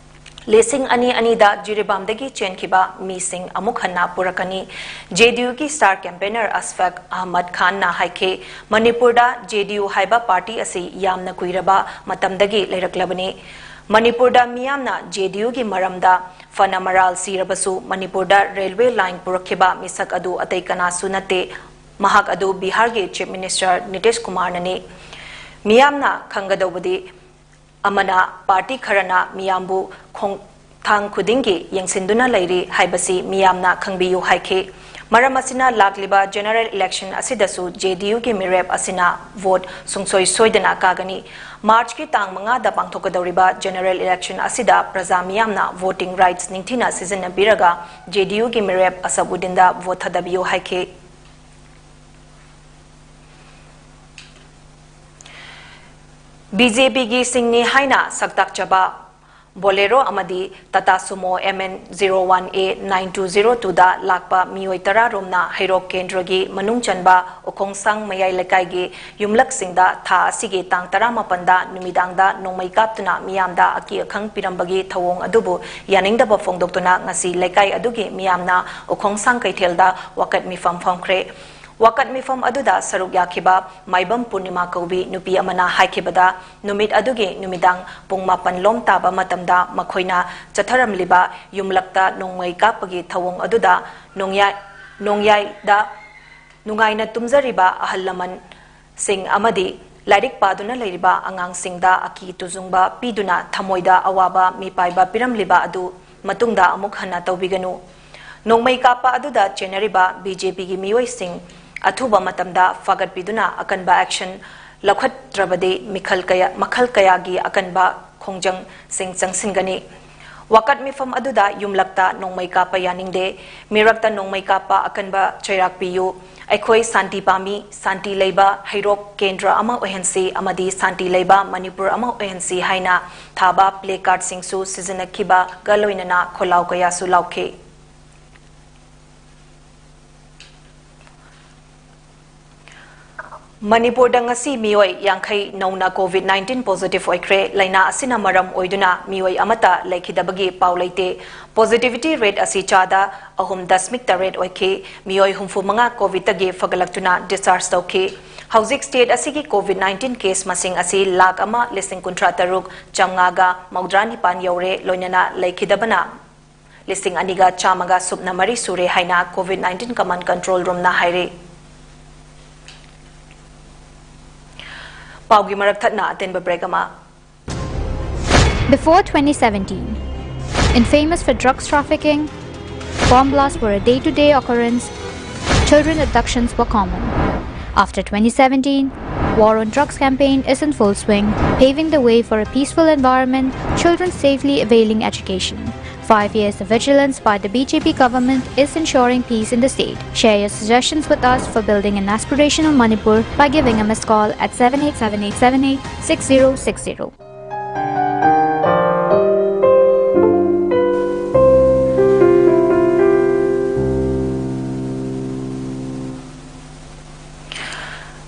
ꯂꯤꯁꯤꯡ ꯑꯅꯤ ꯑꯅꯤꯗ ꯖꯤꯔꯤꯕꯥꯝꯗꯒꯤ ꯆꯦꯟꯈꯤꯕ ꯃꯤꯁꯤꯡ ꯑꯃꯨꯛ ꯍꯟꯅ ꯄꯨꯔꯛꯀꯅꯤ꯫ ꯖꯦ ꯗꯤ ꯌꯨꯒꯤ ꯁ꯭ꯇꯥꯔ ꯀꯦꯝꯄꯦꯅꯔ ꯑꯁꯐꯥꯛ ꯑꯍꯃꯗ ꯈꯥꯟꯅ ꯍꯥꯏꯈꯤ, ꯃꯅꯤꯄꯨꯔꯗ ꯖꯦ ꯗꯤ ꯌꯨ ꯍꯥꯏꯕ ꯄꯥꯔꯇꯤ ꯑꯁꯤ ꯌꯥꯝꯅ ꯀꯨꯏꯔꯕ ꯃꯇꯝꯗꯒꯤ ꯂꯩꯔꯛꯂꯕꯅꯤ꯫ ꯃꯅꯤꯄꯨꯔꯗ ꯃꯤꯌꯥꯝꯅ ꯖꯦ ꯗꯤ ꯌꯨꯒꯤ ꯃꯔꯝꯗ ꯐꯅ ꯃꯔꯥꯜ ꯁꯤꯔꯕꯁꯨ, ꯃꯅꯤꯄꯨꯔꯗ ꯔꯦꯜꯋꯦ ꯂꯥꯏꯟ ꯄꯨꯔꯛꯈꯤꯕ ꯃꯤꯁꯛ ꯑꯗꯨ ꯑꯇꯩ ꯀꯅꯥꯁꯨ ꯅꯠꯇꯦ꯫ ꯃꯍꯥꯛ ꯑꯗꯨ ꯕꯤꯍꯥꯔꯒꯤ ꯆꯤꯐ ꯃꯤꯅꯤꯁꯇꯔ ꯅꯤꯇꯤꯁ ꯀꯨꯃꯥꯔꯅꯅꯤ꯫ ꯃꯤꯌꯥꯝꯅ ꯈꯪꯒꯗꯧꯕꯗꯤ, ꯑꯃꯅ ꯄꯥꯔꯇꯤ ꯈꯔꯅ ꯃꯤꯌꯥꯝꯕꯨ ꯈꯣꯡꯊꯥꯡ ꯈꯨꯗꯤꯡꯒꯤ ꯌꯦꯡꯁꯤꯟꯗꯨꯅ ꯂꯩꯔꯤ ꯍꯥꯏꯕꯁꯤ ꯃꯤꯌꯥꯝꯅ ꯈꯪꯕꯤꯌꯨ ꯍꯥꯏꯈꯤ꯫ ꯃꯔꯝ ꯑꯁꯤꯅ, ꯂꯥꯛꯂꯤꯕ ꯖꯦꯅꯔꯦꯜ ꯏꯂꯦꯛꯁꯟ ꯑꯁꯤꯗꯁꯨ ꯖꯦ ꯗꯤ ꯌꯨꯒꯤ ꯃꯤꯔꯦꯞ ꯑꯁꯤꯅ ꯚꯣꯠ ꯁꯨꯡꯁꯣꯏ ꯁꯣꯏꯗꯅ ꯀꯥꯒꯅꯤ꯫ ꯃꯥꯔꯆꯀꯤ ꯇꯥꯡ ꯃꯉꯥꯗ ꯄꯥꯡꯊꯣꯛꯀꯗꯧꯔꯤꯕ ꯖꯦꯅꯔꯦꯜ ꯏꯂꯦꯛꯁꯟ ꯑꯁꯤꯗ ꯄ꯭ꯔꯖꯥ ꯃꯤꯌꯥꯝꯅ ꯚꯣꯇꯤꯡ ꯔꯥꯏꯠꯁ ꯅꯤꯡꯊꯤꯅ ꯁꯤꯖꯤꯟꯅꯕꯤꯔꯒ ꯖꯦ ꯗꯤ ꯌꯨꯒꯤ ꯃꯤꯔꯦꯞ ꯑꯁꯐ ꯎꯗꯤꯟꯗ ꯚꯣꯠ ꯊꯥꯗꯕꯤꯌꯨ ꯍꯥꯏꯈꯤ꯫ ꯕꯤ ꯖꯦ ꯄꯤꯒꯤ ꯁꯤꯡꯅꯤ ꯍꯥꯏꯅ ꯁꯛꯇꯥꯛꯆꯕ ꯕꯣꯂꯦꯔꯣ ꯑꯃꯗꯤ Tata Sumo M N zero one A nine two zero ꯇꯨꯗ ꯂꯥꯛꯄ ꯃꯤꯑꯣꯏ ꯇꯔꯥ ꯔꯣꯝꯅ ꯍꯩꯔꯣꯛ ꯀꯦꯟꯗ꯭ꯔꯒꯤ ꯃꯅꯨꯡ ꯆꯟꯕ ꯎꯈꯣꯡꯁꯥꯡ ꯃꯌꯥꯏ ꯂꯩꯀꯥꯏꯒꯤ ꯌꯨꯝꯂꯛꯁꯤꯡꯗ ꯊꯥ ꯑꯁꯤꯒꯤ ꯇꯥꯡ ꯇꯔꯥꯃꯥꯄꯟꯗ ꯅꯨꯃꯤꯗꯥꯡꯗ ꯅꯣꯡꯃꯩ ꯀꯥꯞꯇꯨꯅ ꯃꯤꯌꯥꯝꯗ ꯑꯀꯤ ꯑꯈꯪ ꯄꯤꯔꯝꯕꯒꯤ ꯊꯧꯑꯣꯡ ꯑꯗꯨꯕꯨ ꯌꯥꯅꯤꯡꯗꯕ ꯐꯣꯡꯗꯣꯛꯇꯨꯅ ꯉꯁꯤ ꯂꯩꯀꯥꯏ ꯑꯗꯨꯒꯤ ꯃꯤꯌꯥꯝꯅ ꯎꯈꯣꯡꯁꯥꯡ ꯀꯩꯊꯦꯜꯗ ꯋꯥꯀꯠ ꯃꯤꯐꯝ ꯐꯝꯈ꯭ꯔꯦ꯫ ꯋꯥꯀꯠ ꯃꯤꯐꯝ ꯑꯗꯨꯗ ꯁꯔꯨꯛ ꯌꯥꯈꯤꯕ ꯃꯥꯏꯕꯝ ꯄꯨꯔꯅꯤꯃꯥ ꯀꯧꯕꯤ ꯅꯨꯄꯤ ꯑꯃꯅ ꯍꯥꯏꯈꯤꯕꯗ, ꯅꯨꯃꯤꯠ ꯑꯗꯨꯒꯤ ꯅꯨꯃꯤꯗꯥꯡ ꯄꯨꯡ ꯃꯥꯄꯟ ꯂꯣꯝ ꯇꯥꯕ ꯃꯇꯝꯗ ꯃꯈꯣꯏꯅ ꯆꯠꯊꯔꯝꯂꯤꯕ ꯌꯨꯝꯂꯛꯇ ꯅꯣꯡꯃꯩ ꯀꯥꯞꯄꯒꯤ ꯊꯧꯑꯣꯡ ꯑꯗꯨꯗ ꯅꯣꯡꯌꯥꯏ-, ꯅꯣꯡꯌꯥꯏꯗ ꯅꯨꯡꯉꯥꯏꯅ ꯇꯨꯝꯖꯔꯤꯕ ꯑꯍꯜ ꯂꯃꯟꯁꯤꯡ ꯑꯃꯗꯤ ꯂꯥꯏꯔꯤꯛ ꯄꯥꯗꯨꯅ ꯂꯩꯔꯤꯕ ꯑꯉꯥꯡꯁꯤꯡꯗ ꯑꯀꯤ ꯇꯨꯖꯨꯡꯕ ꯄꯤꯗꯨꯅ ꯊꯃꯣꯏꯗ ꯑꯋꯥꯕ ꯃꯤꯄꯥꯏꯕ ꯄꯤꯔꯝꯂꯤꯕ ꯑꯗꯨ ꯃꯇꯨꯡꯗ ꯑꯃꯨꯛ ꯍꯟꯅ ꯇꯧꯕꯤꯒꯅꯨ꯫ ꯅꯣꯡꯃꯩ ꯀꯥꯞꯄ ꯑꯗꯨꯗ ꯆꯦꯟꯅꯔꯤꯕ ꯕꯤ ꯖꯦ ꯄꯤꯒꯤ ꯃꯤꯑꯣꯏꯁꯤꯡ ꯑꯊꯨꯕ ꯃꯇꯝꯗ ꯐꯥꯒꯠꯄꯤꯗꯨꯅ ꯑꯀꯟꯕ action ꯂꯧꯈꯠꯇ꯭ꯔꯕꯗꯤ ꯃꯤꯈꯜ ꯀꯌꯥ, ꯃꯈꯜ ꯀꯌꯥꯒꯤ ꯑꯀꯟꯕ ꯈꯣꯡꯖꯪꯁꯤꯡ ꯆꯪꯁꯤꯟꯒꯅꯤ꯫ ꯋꯥꯀꯠ ꯃꯤꯐꯝ ꯑꯗꯨꯗ ꯌꯨꯝꯂꯛꯇ ꯅꯣꯡꯃꯩ ꯀꯥꯞꯄ ꯌꯥꯅꯤꯡꯗꯦ, ꯃꯤꯔꯛꯇ ꯅꯣꯡꯃꯩ ꯀꯥꯞꯄ ꯑꯀꯟꯕ ꯆꯩꯔꯥꯛ ꯄꯤꯌꯨ, ꯑꯩꯈꯣꯏ ꯁꯥꯟꯇꯤ ꯄꯥꯝꯃꯤ, ꯁꯥꯟꯇꯤ ꯂꯩꯕ ꯍꯩꯔꯣꯛ ꯀꯦꯟꯗ꯭ꯔ ꯑꯃ ꯑꯣꯏꯍꯟꯁꯤ ꯑꯃꯗꯤ ꯁꯥꯟꯇꯤ ꯂꯩꯕ ꯃꯅꯤꯄꯨꯔ ꯑꯃ ꯑꯣꯏꯍꯟꯁꯤ ꯍꯥꯏꯅ ꯊꯥꯕ placardꯁꯤꯡꯁꯨ ꯁꯤꯖꯤꯟꯅꯈꯤꯕꯒ ꯂꯣꯏꯅꯅ ꯈꯣꯜꯂꯥꯎ ꯀꯌꯥꯁꯨ ꯂꯥꯎꯈꯤ꯫ ꯃꯅꯤꯄꯨꯔꯗ ꯉꯁꯤ ꯃꯤꯑꯣꯏ ꯌꯥꯡꯈꯩ ꯅꯧꯅ COVID nineteen positive ꯑꯣꯏꯈ꯭ꯔꯦ꯫ ꯂꯥꯏꯅꯥ ꯑꯁꯤꯅ ꯃꯔꯝ ꯑꯣꯏꯗꯨꯅ ꯃꯤꯑꯣꯏ ꯑꯃꯠꯇ ꯂꯩꯈꯤꯗꯕꯒꯤ ꯄꯥꯎ ꯂꯩꯇꯦ꯫ Positivity rate ꯑꯁꯤ ꯆꯥꯗ ꯑꯍꯨꯝ ꯗꯁꯃꯤꯛ ꯇꯔꯦꯠ ꯑꯣꯏꯈꯤ꯫ ꯃꯤꯑꯣꯏ ꯍꯨꯝꯐꯨ ꯃꯉꯥ COVIDꯇꯒꯤ ꯐꯒꯠꯂꯛꯇꯨꯅ discharge ꯇꯧꯈꯤ꯫ ꯍꯧꯖꯤꯛ state ꯑꯁꯤꯒꯤ COVID nineteen case ꯃꯁꯤꯡ ꯑꯁꯤ ꯂꯥꯈ ꯑꯃ ꯂꯤꯁꯤꯡ ꯀꯨꯟꯊ꯭ꯔꯥ ꯇꯔꯨꯛ ꯆꯥꯝꯃꯉꯥꯒ ꯃꯧꯗ꯭ꯔꯥ ꯅꯤꯄꯥꯟ ꯌꯧꯔꯦ, ꯂꯣꯏꯅꯅ ꯂꯩꯈꯤꯗꯕꯅ ꯂꯤꯁꯤꯡ ꯑꯅꯤꯒ ꯆꯥꯝꯃꯒ ꯁꯨꯞꯅ ꯃꯔꯤ ꯁꯨꯔꯦ ꯍꯥꯏꯅ COVID nineteen Command Control Roomꯅ ꯍꯥꯏꯔꯤ꯫ ꯄꯥꯎꯒꯤ ꯃꯔꯛ ꯊꯠꯅ ꯑꯇꯦꯟꯕ break ꯑꯃ꯫ Before twenty seventeen, infamous for drugs trafficking, bomb blasts were a day-to-day occurrence, children abductions were common. After twenty seventeen, war on drugs campaign is in full swing, paving the way for a peaceful environment, children safely availing education. Five years of vigilance by the B J P government is ensuring peace in the state. Share your suggestions with us for building an aspirational Manipur by giving a missed call at seven eight seven eight seven eight six zero six zero.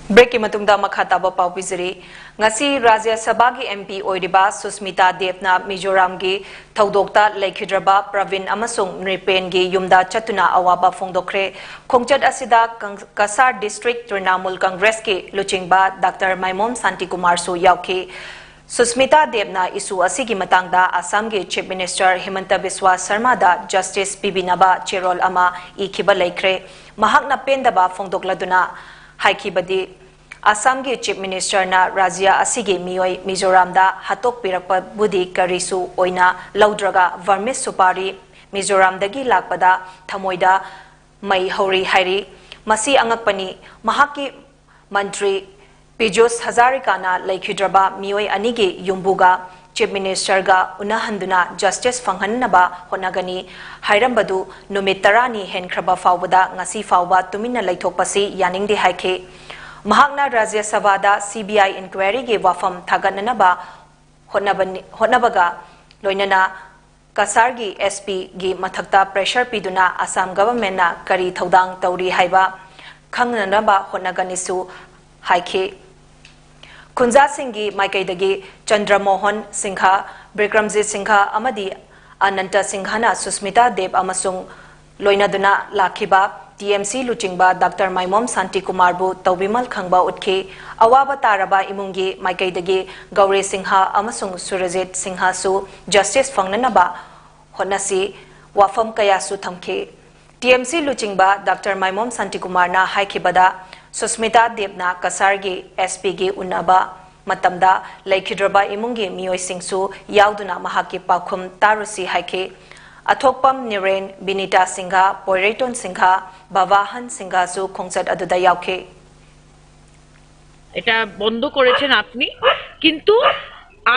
Breakꯀꯤ ꯃꯇꯨꯡꯗ ꯃꯈꯥ ꯇꯥꯕ ꯄꯥꯎ ꯄꯤꯖꯔꯤ꯫ ꯉꯁꯤ ꯔꯥꯖ꯭ꯌ ꯁꯚꯥꯒꯤ MP ꯑꯣꯏꯔꯤꯕ ꯁꯨꯁꯃꯤꯇꯥ ꯗꯦꯕꯅ ꯃꯤꯖꯣꯔꯥꯝꯒꯤ ꯊꯧꯗꯣꯛꯇ ꯂꯩꯈꯤꯗ꯭ꯔꯕ ꯄ꯭ꯔꯕꯤꯟ ꯑꯃꯁꯨꯡ ꯅ꯭ꯔꯤꯄꯦꯟꯒꯤ ꯌꯨꯝꯗ ꯆꯠꯇꯨꯅ ꯑꯋꯥꯕ ꯐꯣꯡꯗꯣꯛꯈ꯭ꯔꯦ꯫ ꯈꯣꯡꯆꯠ ꯑꯁꯤꯗ ꯀꯪ-, ꯀꯁꯥꯔ District Trinamool Congressꯀꯤ ꯂꯨꯆꯤꯡꯕ Doctor ꯃꯥꯏꯃꯣꯝ ꯁꯥꯟꯇꯤꯀꯨꯃꯥꯔꯁꯨ ꯌꯥꯎꯈꯤ꯫ ꯁꯨꯁꯃꯤꯇꯥ ꯗꯦꯕꯅ issue ꯑꯁꯤꯒꯤ ꯃꯇꯥꯡꯗ ꯑꯁꯥꯝꯒꯤ Chief Minister ꯍꯤꯃꯟꯇ ꯕꯤꯁ꯭ꯋꯥ ꯁꯔꯃꯥꯗ justice ꯄꯤꯕꯤꯅꯕ ꯆꯦꯔꯣꯜ ꯑꯃ ꯏꯈꯤꯕ ꯂꯩꯈ꯭ꯔꯦ꯫ ꯃꯍꯥꯛꯅ ꯄꯦꯟꯗꯕ ꯐꯣꯡꯗꯣꯛꯂꯗꯨꯅ ꯍꯥꯏꯈꯤꯕꯗꯤ, ꯑꯁꯥꯝꯒꯤ Chief Ministerꯅ ꯔꯥꯖ꯭ꯌ ꯑꯁꯤꯒꯤ ꯃꯤꯑꯣꯏ ꯃꯤꯖꯣꯔꯥꯝꯗ ꯍꯥꯠꯇꯣꯛꯄꯤꯔꯛꯄꯕꯨꯗꯤ ꯀꯔꯤꯁꯨ ꯑꯣꯏꯅ ꯂꯧꯗ꯭ꯔꯒ Burmese ꯁꯨꯄꯥꯔꯤ ꯃꯤꯖꯣꯔꯥꯝꯗꯒꯤ ꯂꯥꯛꯄꯗ ꯊꯃꯣꯏꯗ ꯃꯩ ꯍꯧꯔꯤ ꯍꯥꯏꯔꯤ꯫ ꯃꯁꯤ ꯑꯉꯛꯄꯅꯤ꯫ ꯃꯍꯥꯛꯀꯤ ꯃꯟꯇ꯭ꯔꯤ ꯄꯤꯖꯨꯁ ꯍꯖꯥꯔꯤꯀꯥꯅ ꯂꯩꯈꯤꯗ꯭ꯔꯕ ꯃꯤꯑꯣꯏ ꯑꯅꯤꯒꯤ ꯌꯨꯝꯕꯨꯒ Chief Ministerꯒ ꯎꯅꯍꯟꯗꯨꯅ justice ꯐꯪꯍꯟꯅꯕ ꯍꯣꯠꯅꯒꯅꯤ ꯍꯥꯏꯔꯝꯕꯗꯨ ꯅꯨꯃꯤꯠ ꯇꯔꯥꯅꯤ ꯍꯦꯟꯈ꯭ꯔꯕ ꯐꯥꯎꯕꯗ ꯉꯁꯤ ꯐꯥꯎꯕ ꯇꯨꯃꯤꯟꯅ ꯂꯩꯊꯣꯛꯄꯁꯤ ꯌꯥꯅꯤꯡꯗꯦ ꯍꯥꯏꯈꯤ꯫ ꯃꯍꯥꯛꯅ ꯔꯥꯖ꯭ꯌ ꯁꯚꯥꯗ CBI inquiryꯒꯤ ꯋꯥꯐꯝ ꯊꯥꯒꯠꯅꯅꯕ ꯍꯣꯠꯅꯕꯅꯤ-, ꯍꯣꯠꯅꯕꯒ ꯂꯣꯏꯅꯅ ꯀꯁꯥꯔꯒꯤ SPꯒꯤ ꯃꯊꯛꯇ pressure ꯄꯤꯗꯨꯅ ꯑꯁꯥꯝ governmentꯅ ꯀꯔꯤ ꯊꯧꯗꯥꯡ ꯇꯧꯔꯤ ꯍꯥꯏꯕ ꯈꯪꯅꯅꯕ ꯍꯣꯠꯅꯒꯅꯤꯁꯨ ꯍꯥꯏꯈꯤ꯫ ꯈꯨꯟꯖꯥꯁꯤꯡꯒꯤ ꯃꯥꯏꯀꯩꯗꯒꯤ ꯆꯟꯗ꯭ꯔꯃꯣꯍꯟ ꯁꯤꯡꯍ, ꯕꯤꯀ꯭ꯔꯝꯖꯤꯠ ꯁꯤꯡꯍ ꯑꯃꯗꯤ ꯑꯅꯟꯇ ꯁꯤꯡꯍꯅ ꯁꯨꯁꯃꯤꯇꯥ ꯗꯦꯕ ꯑꯃꯁꯨꯡ ꯂꯣꯏꯅꯗꯨꯅ ꯂꯥꯛꯈꯤꯕ ꯇꯤ ꯑꯦꯝ ꯁꯤ ꯂꯨꯆꯤꯡꯕ ꯗꯥꯛꯇꯔ ꯃꯥꯏꯃꯣꯝ ꯁꯥꯟꯇꯤꯀꯨꯃꯥꯔꯕꯨ ꯇꯧꯕꯤꯃꯜ ꯈꯪꯕ ꯎꯠꯈꯤ꯫ ꯑꯋꯥꯕ ꯇꯥꯔꯕ ꯏꯃꯨꯡꯒꯤ ꯃꯥꯏꯀꯩꯗꯒꯤ ꯒꯧꯔꯤ ꯁꯤꯡꯍ ꯑꯃꯁꯨꯡ ꯁꯨꯔꯖꯤꯠ ꯁꯤꯡꯍꯁꯨ ꯖꯁꯇꯤꯁ ꯐꯪꯅꯅꯕ ꯍꯣꯠꯅꯁꯤ ꯋꯥꯐꯝ ꯀꯌꯥꯁꯨ ꯊꯝꯈꯤ꯫ ꯇꯤ ꯑꯦꯝ ꯁꯤ ꯂꯨꯆꯤꯡꯕ ꯗꯥꯛꯇꯔ ꯃꯥꯏꯃꯣꯝ ꯁꯥꯟꯇꯤꯀꯨꯃꯥꯔꯅ ꯍꯥꯏꯈꯤꯕꯗ, ꯁꯨꯁꯃꯤꯇꯥ ꯗꯦꯕꯅ ꯀꯁꯥꯔꯒꯤ ꯑꯦꯁ ꯄꯤꯒꯤ ꯎꯅꯕ ꯃꯇꯝꯗ ꯂꯩꯈꯤꯗ꯭ꯔꯕ ꯏꯃꯨꯡꯒꯤ ꯃꯤꯑꯣꯏꯁꯤꯡꯁꯨ ꯌꯥꯎꯗꯨꯅ ꯃꯍꯥꯛꯀꯤ ꯄꯥꯎꯈꯨꯝ ꯇꯥꯔꯨꯁꯤ ꯍꯥꯏꯈꯤ꯫ ꯑꯊꯣꯛꯄꯝ ꯅꯤꯔꯦꯟ, ꯕꯤꯅꯤꯇꯥ ꯁꯤꯡꯍ, ꯄꯣꯏꯔꯩꯇꯣꯟ ꯁꯤꯡꯍ, ꯚꯕꯥꯍꯟ ꯁꯤꯡꯍꯁꯨ ꯈꯣꯡꯆꯠ ꯑꯗꯨꯗ ꯌꯥꯎꯈꯤ꯫ এটা বন্ধ করেছেন আপনি, কিন্তু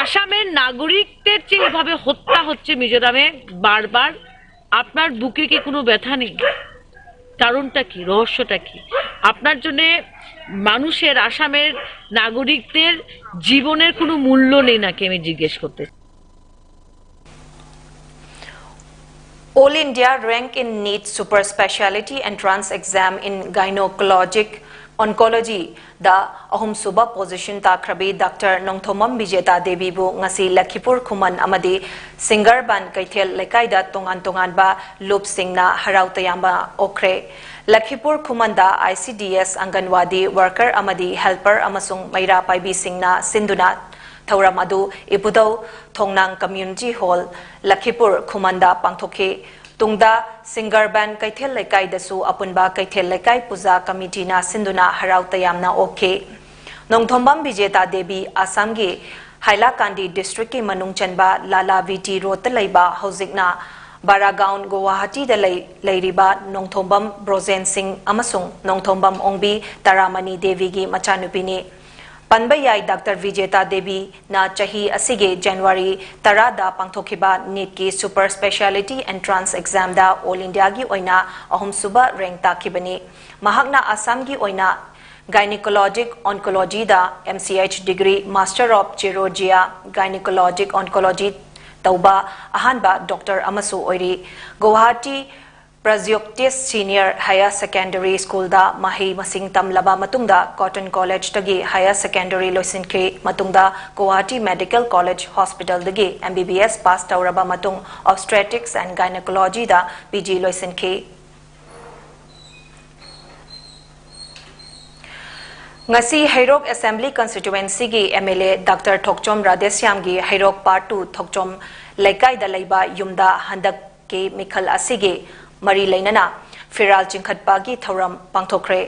আসামের নাগরিকদের যে এভাবে হত্যা হচ্ছে মিজোরামে বারবার, আপনার বুকে কি কোনো ব্যথা নেই? কারণটা কি? রহস্যটা কি? আপনার জন্য মানুষের, আসামের নাগরিকদের জীবনের কোনো মূল্য নেই নাকি, আমি জিজ্ঞেস করতে চাই। All India rank in NEET Super Speciality Entrance Exam in Gynecologic Oncology ꯗ ꯑꯍꯨꯝꯁꯨꯕ position ꯇꯥꯈ꯭ꯔꯕꯤ ꯗꯥꯛꯇꯔ ꯅꯣꯡꯊꯣꯝꯕꯝ ꯕꯤꯖꯦꯇꯥ ꯗꯦꯕꯤꯕꯨ ꯉꯁꯤ ꯂꯈꯤꯄꯨꯔ ꯈꯨꯃꯟ ꯑꯃꯗꯤ ꯁꯤꯡꯒꯔꯕꯥꯟ ꯀꯩꯊꯦꯜ ꯂꯩꯀꯥꯏꯗ ꯇꯣꯉꯥꯟ ꯇꯣꯉꯥꯟꯕ ꯂꯨꯞꯁꯤꯡꯅ ꯍꯔꯥꯎ ꯇꯌꯥꯝꯕ ꯑꯣꯛꯈ꯭ꯔꯦ꯫ ꯂꯈꯤꯄꯨꯔ ꯈꯨꯃꯟꯗ I C D S, ꯑꯪꯒꯟꯋꯥꯗꯤ worker ꯑꯃꯗꯤ ꯍꯦꯜꯄꯔ ꯑꯃꯁꯨꯡ ꯃꯩꯔꯥ ꯄꯥꯏꯕꯤꯁꯤꯡꯅ ꯁꯤꯟꯗꯨꯅ ꯊꯧꯔꯝ ꯑꯗꯨ ꯏꯄꯨꯙꯧ ꯊꯣꯡꯅꯥꯡ ꯀꯝꯃ꯭ꯌꯨꯅꯤꯇꯤ ꯍꯣꯜ, ꯂꯈꯤꯄꯨꯔ ꯈꯨꯃꯟꯗ ꯄꯥꯡꯊꯣꯛꯈꯤ꯫ ꯇꯨꯡꯗ ꯁꯤꯡꯒꯔꯕꯥꯟ ꯀꯩꯊꯦꯜ ꯂꯩꯀꯥꯏꯗꯁꯨ ꯑꯄꯨꯟꯕ ꯀꯩꯊꯦꯜ ꯂꯩꯀꯥꯏ ꯄꯨꯖꯥ ꯀꯃꯤꯇꯤꯅ ꯁꯤꯟꯗꯨꯅ ꯍꯔꯥꯎ ꯇꯌꯥꯝꯅ ꯑꯣꯛꯈꯤ꯫ ꯅꯣꯡꯊꯣꯝꯕꯝ ꯕꯤꯖꯦꯇꯥ ꯗꯦꯕꯤ ꯑꯁꯥꯝꯒꯤ ꯍꯥꯏꯂꯥꯀꯥꯟꯗꯤ ꯗꯤꯁꯇ꯭ꯔꯤꯛꯀꯤ ꯃꯅꯨꯡ ꯆꯟꯕ ꯂꯥꯂꯥ ꯚꯤ ꯇꯤ ꯔꯣꯗꯇ ꯂꯩꯕ, ꯍꯧꯖꯤꯛꯅ ꯕꯥꯔꯥꯒꯥꯎꯟ ꯒꯨꯋꯥꯍꯥꯇꯤꯗ ꯂꯩ-, ꯂꯩꯔꯤꯕ ꯅꯣꯡꯊꯣꯝꯕꯝ ꯕ꯭ꯔꯣꯖꯦꯟ ꯁꯤꯡ ꯑꯃꯁꯨꯡ ꯅꯣꯡꯊꯣꯝꯕꯝ ꯑꯣꯡꯕꯤ ꯇꯔꯥꯃꯅꯤ ꯗꯦꯕꯤꯒꯤ ꯃꯆꯥꯅꯨꯄꯤꯅꯤ꯫ ꯄꯟꯕ ꯌꯥꯏ, ꯗꯥꯛꯇꯔ ꯕꯤꯖꯦꯇꯥ ꯗꯦꯕꯤꯅ ꯆꯍꯤ ꯑꯁꯤꯒꯤ ꯖꯅꯋꯥꯔꯤ ꯇꯔꯥꯗ ꯄꯥꯡꯊꯣꯛꯈꯤꯕ ꯅꯤꯠꯀꯤ ꯁꯨꯄꯔ ꯁ꯭ꯄꯦꯁꯤꯌꯥꯂꯤꯇꯤ ꯑꯦꯟꯇ꯭ꯔꯥꯟꯁ ꯑꯦꯛꯖꯥꯝꯗ ꯑꯣꯜ ꯏꯟꯗꯤꯌꯥꯒꯤ ꯑꯣꯏꯅ ꯑꯍꯨꯝꯁꯨꯕ ꯔꯦꯡꯛ ꯇꯥꯈꯤꯕꯅꯤ꯫ ꯃꯍꯥꯛꯅ ꯑꯁꯥꯝꯒꯤ ꯑꯣꯏꯅ ꯒꯥꯏꯅꯤꯀꯣꯂꯣꯖꯤꯛ ꯑꯣꯟꯀꯣꯂꯣꯖꯤꯗ M C H degree, master of chirurgiae gynaecologic oncology ꯇꯧꯕ ꯑꯍꯥꯟꯕ ꯗꯣꯛꯇꯔ ꯑꯃꯁꯨ ꯑꯣꯏꯔꯤ꯫ Guwahati Pragjyotish senior higher secondary ꯁ꯭ꯀꯨꯜꯗ ꯃꯍꯩ ꯃꯁꯤꯡ ꯇꯝꯂꯕ ꯃꯇꯨꯡꯗ, ꯀꯣꯇꯟ ꯀꯣꯂꯦꯖꯇꯒꯤ ꯍꯥꯌꯔ ꯁꯦꯀꯦꯟꯗꯔꯤ ꯂꯣꯏꯁꯤꯟꯈꯤ꯫ ꯃꯇꯨꯡꯗ ꯒꯨꯋꯥꯍꯥꯇꯤ ꯃꯦꯗꯤꯀꯦꯜ ꯀꯣꯂꯦꯖ ꯍꯣꯁꯄꯤꯇꯥꯜꯗꯒꯤ M B B S pass ꯇꯧꯔꯕ ꯃꯇꯨꯡ, ꯑꯣꯕꯁꯇ꯭ꯔꯦꯇꯤꯛꯁ ꯑꯦꯟ ꯒꯥꯏꯅꯣꯀꯣꯂꯣꯖꯤꯗ ꯄꯤ ꯖꯤ ꯂꯣꯏꯁꯤꯟꯈꯤ꯫ ꯉꯁꯤ ꯍꯩꯔꯣꯛ Assembly Constituencyꯒꯤ MLA Doctor ꯊꯣꯛꯆꯣꯝ ꯔꯥꯙꯦꯁ꯭ꯌꯥꯝꯒꯤ ꯍꯩꯔꯣꯛ Part two ꯊꯣꯛꯆꯣꯝ ꯂꯩꯀꯥꯏꯗ ꯂꯩꯕ ꯌꯨꯝꯗ ꯍꯟꯗꯛꯀꯤ ꯃꯤꯈꯜ ꯑꯁꯤꯒꯤ ꯃꯔꯤ ꯂꯩꯅꯅ ꯐꯤꯔꯥꯜ ꯆꯤꯡꯈꯠꯄꯒꯤ ꯊꯧꯔꯝ ꯄꯥꯡꯊꯣꯛꯈ꯭ꯔꯦ꯫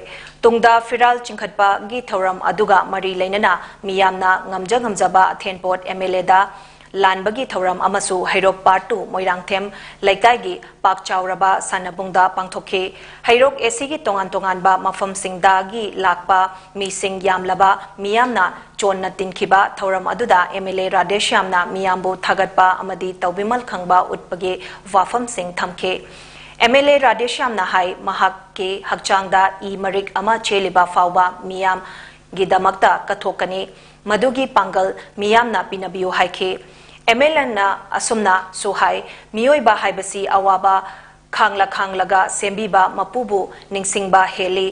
ꯇꯨꯡꯗ ꯐꯤꯔꯥꯜ ꯆꯤꯡꯈꯠꯄꯒꯤ ꯊꯧꯔꯝ ꯑꯗꯨꯒ ꯃꯔꯤ ꯂꯩꯅꯅ ꯃꯤꯌꯥꯝꯅ ꯉꯝꯖ ꯉꯝꯖꯕ ꯑꯊꯦꯟꯄꯣꯠ MLAꯗ ꯂꯥꯟꯕꯒꯤ ꯊꯧꯔꯝ ꯑꯃꯁꯨ ꯍꯩꯔꯣꯛ Part two ꯃꯣꯏꯔꯥꯡꯊꯦꯝ ꯂꯩꯀꯥꯏꯒꯤ ꯄꯥꯛ ꯆꯥꯎꯔꯕ ꯁꯥꯟꯅꯕꯨꯡꯗ ꯄꯥꯡꯊꯣꯛꯈꯤ꯫ ꯍꯩꯔꯣꯛ ACꯒꯤ ꯇꯣꯉꯥꯟ ꯇꯣꯉꯥꯟꯕ ꯃꯐꯝꯁꯤꯡꯗꯒꯤ ꯂꯥꯛꯄ ꯃꯤꯁꯤꯡ ꯌꯥꯝꯂꯕ ꯃꯤꯌꯥꯝꯅ ꯆꯣꯟꯅ ꯇꯤꯟꯈꯤꯕ ꯊꯧꯔꯝ ꯑꯗꯨꯗ MLA ꯔꯥꯙꯦꯁ꯭ꯌꯥꯝꯅ ꯃꯤꯌꯥꯝꯕꯨ ꯊꯥꯒꯠꯄ ꯑꯃꯗꯤ ꯇꯧꯕꯤꯃꯜ ꯈꯪꯕ ꯎꯠꯄꯒꯤ ꯋꯥꯐꯝꯁꯤꯡ ꯊꯝꯈꯤ꯫ MLA ꯔꯥꯙꯦꯁ꯭ꯌꯥꯝꯅ ꯍꯥꯏ, ꯃꯍꯥꯛꯀꯤ ꯍꯛꯆꯥꯡꯗ ꯏ ꯃꯔꯤꯛ ꯑꯃ ꯆꯦꯜꯂꯤꯕ ꯐꯥꯎꯕ ꯃꯤꯌꯥꯝꯒꯤꯗꯃꯛꯇ ꯀꯠꯊꯣꯛꯀꯅꯤ꯫ ꯃꯗꯨꯒꯤ ꯄꯥꯡꯒꯜ ꯃꯤꯌꯥꯝꯅ ꯄꯤꯅꯕꯤꯌꯨ ꯍꯥꯏꯈꯤ꯫ MLAꯅ ꯑꯁꯨꯝꯅꯁꯨ ꯍꯥꯏ, ꯃꯤꯑꯣꯏꯕ ꯍꯥꯏꯕꯁꯤ ꯑꯋꯥꯕ ꯈꯥꯡꯂ ꯈꯥꯡꯂꯒ ꯁꯦꯝꯕꯤꯕ ꯃꯄꯨꯕꯨ ꯅꯤꯡꯁꯤꯡꯕ ꯍꯦꯜꯂꯤ꯫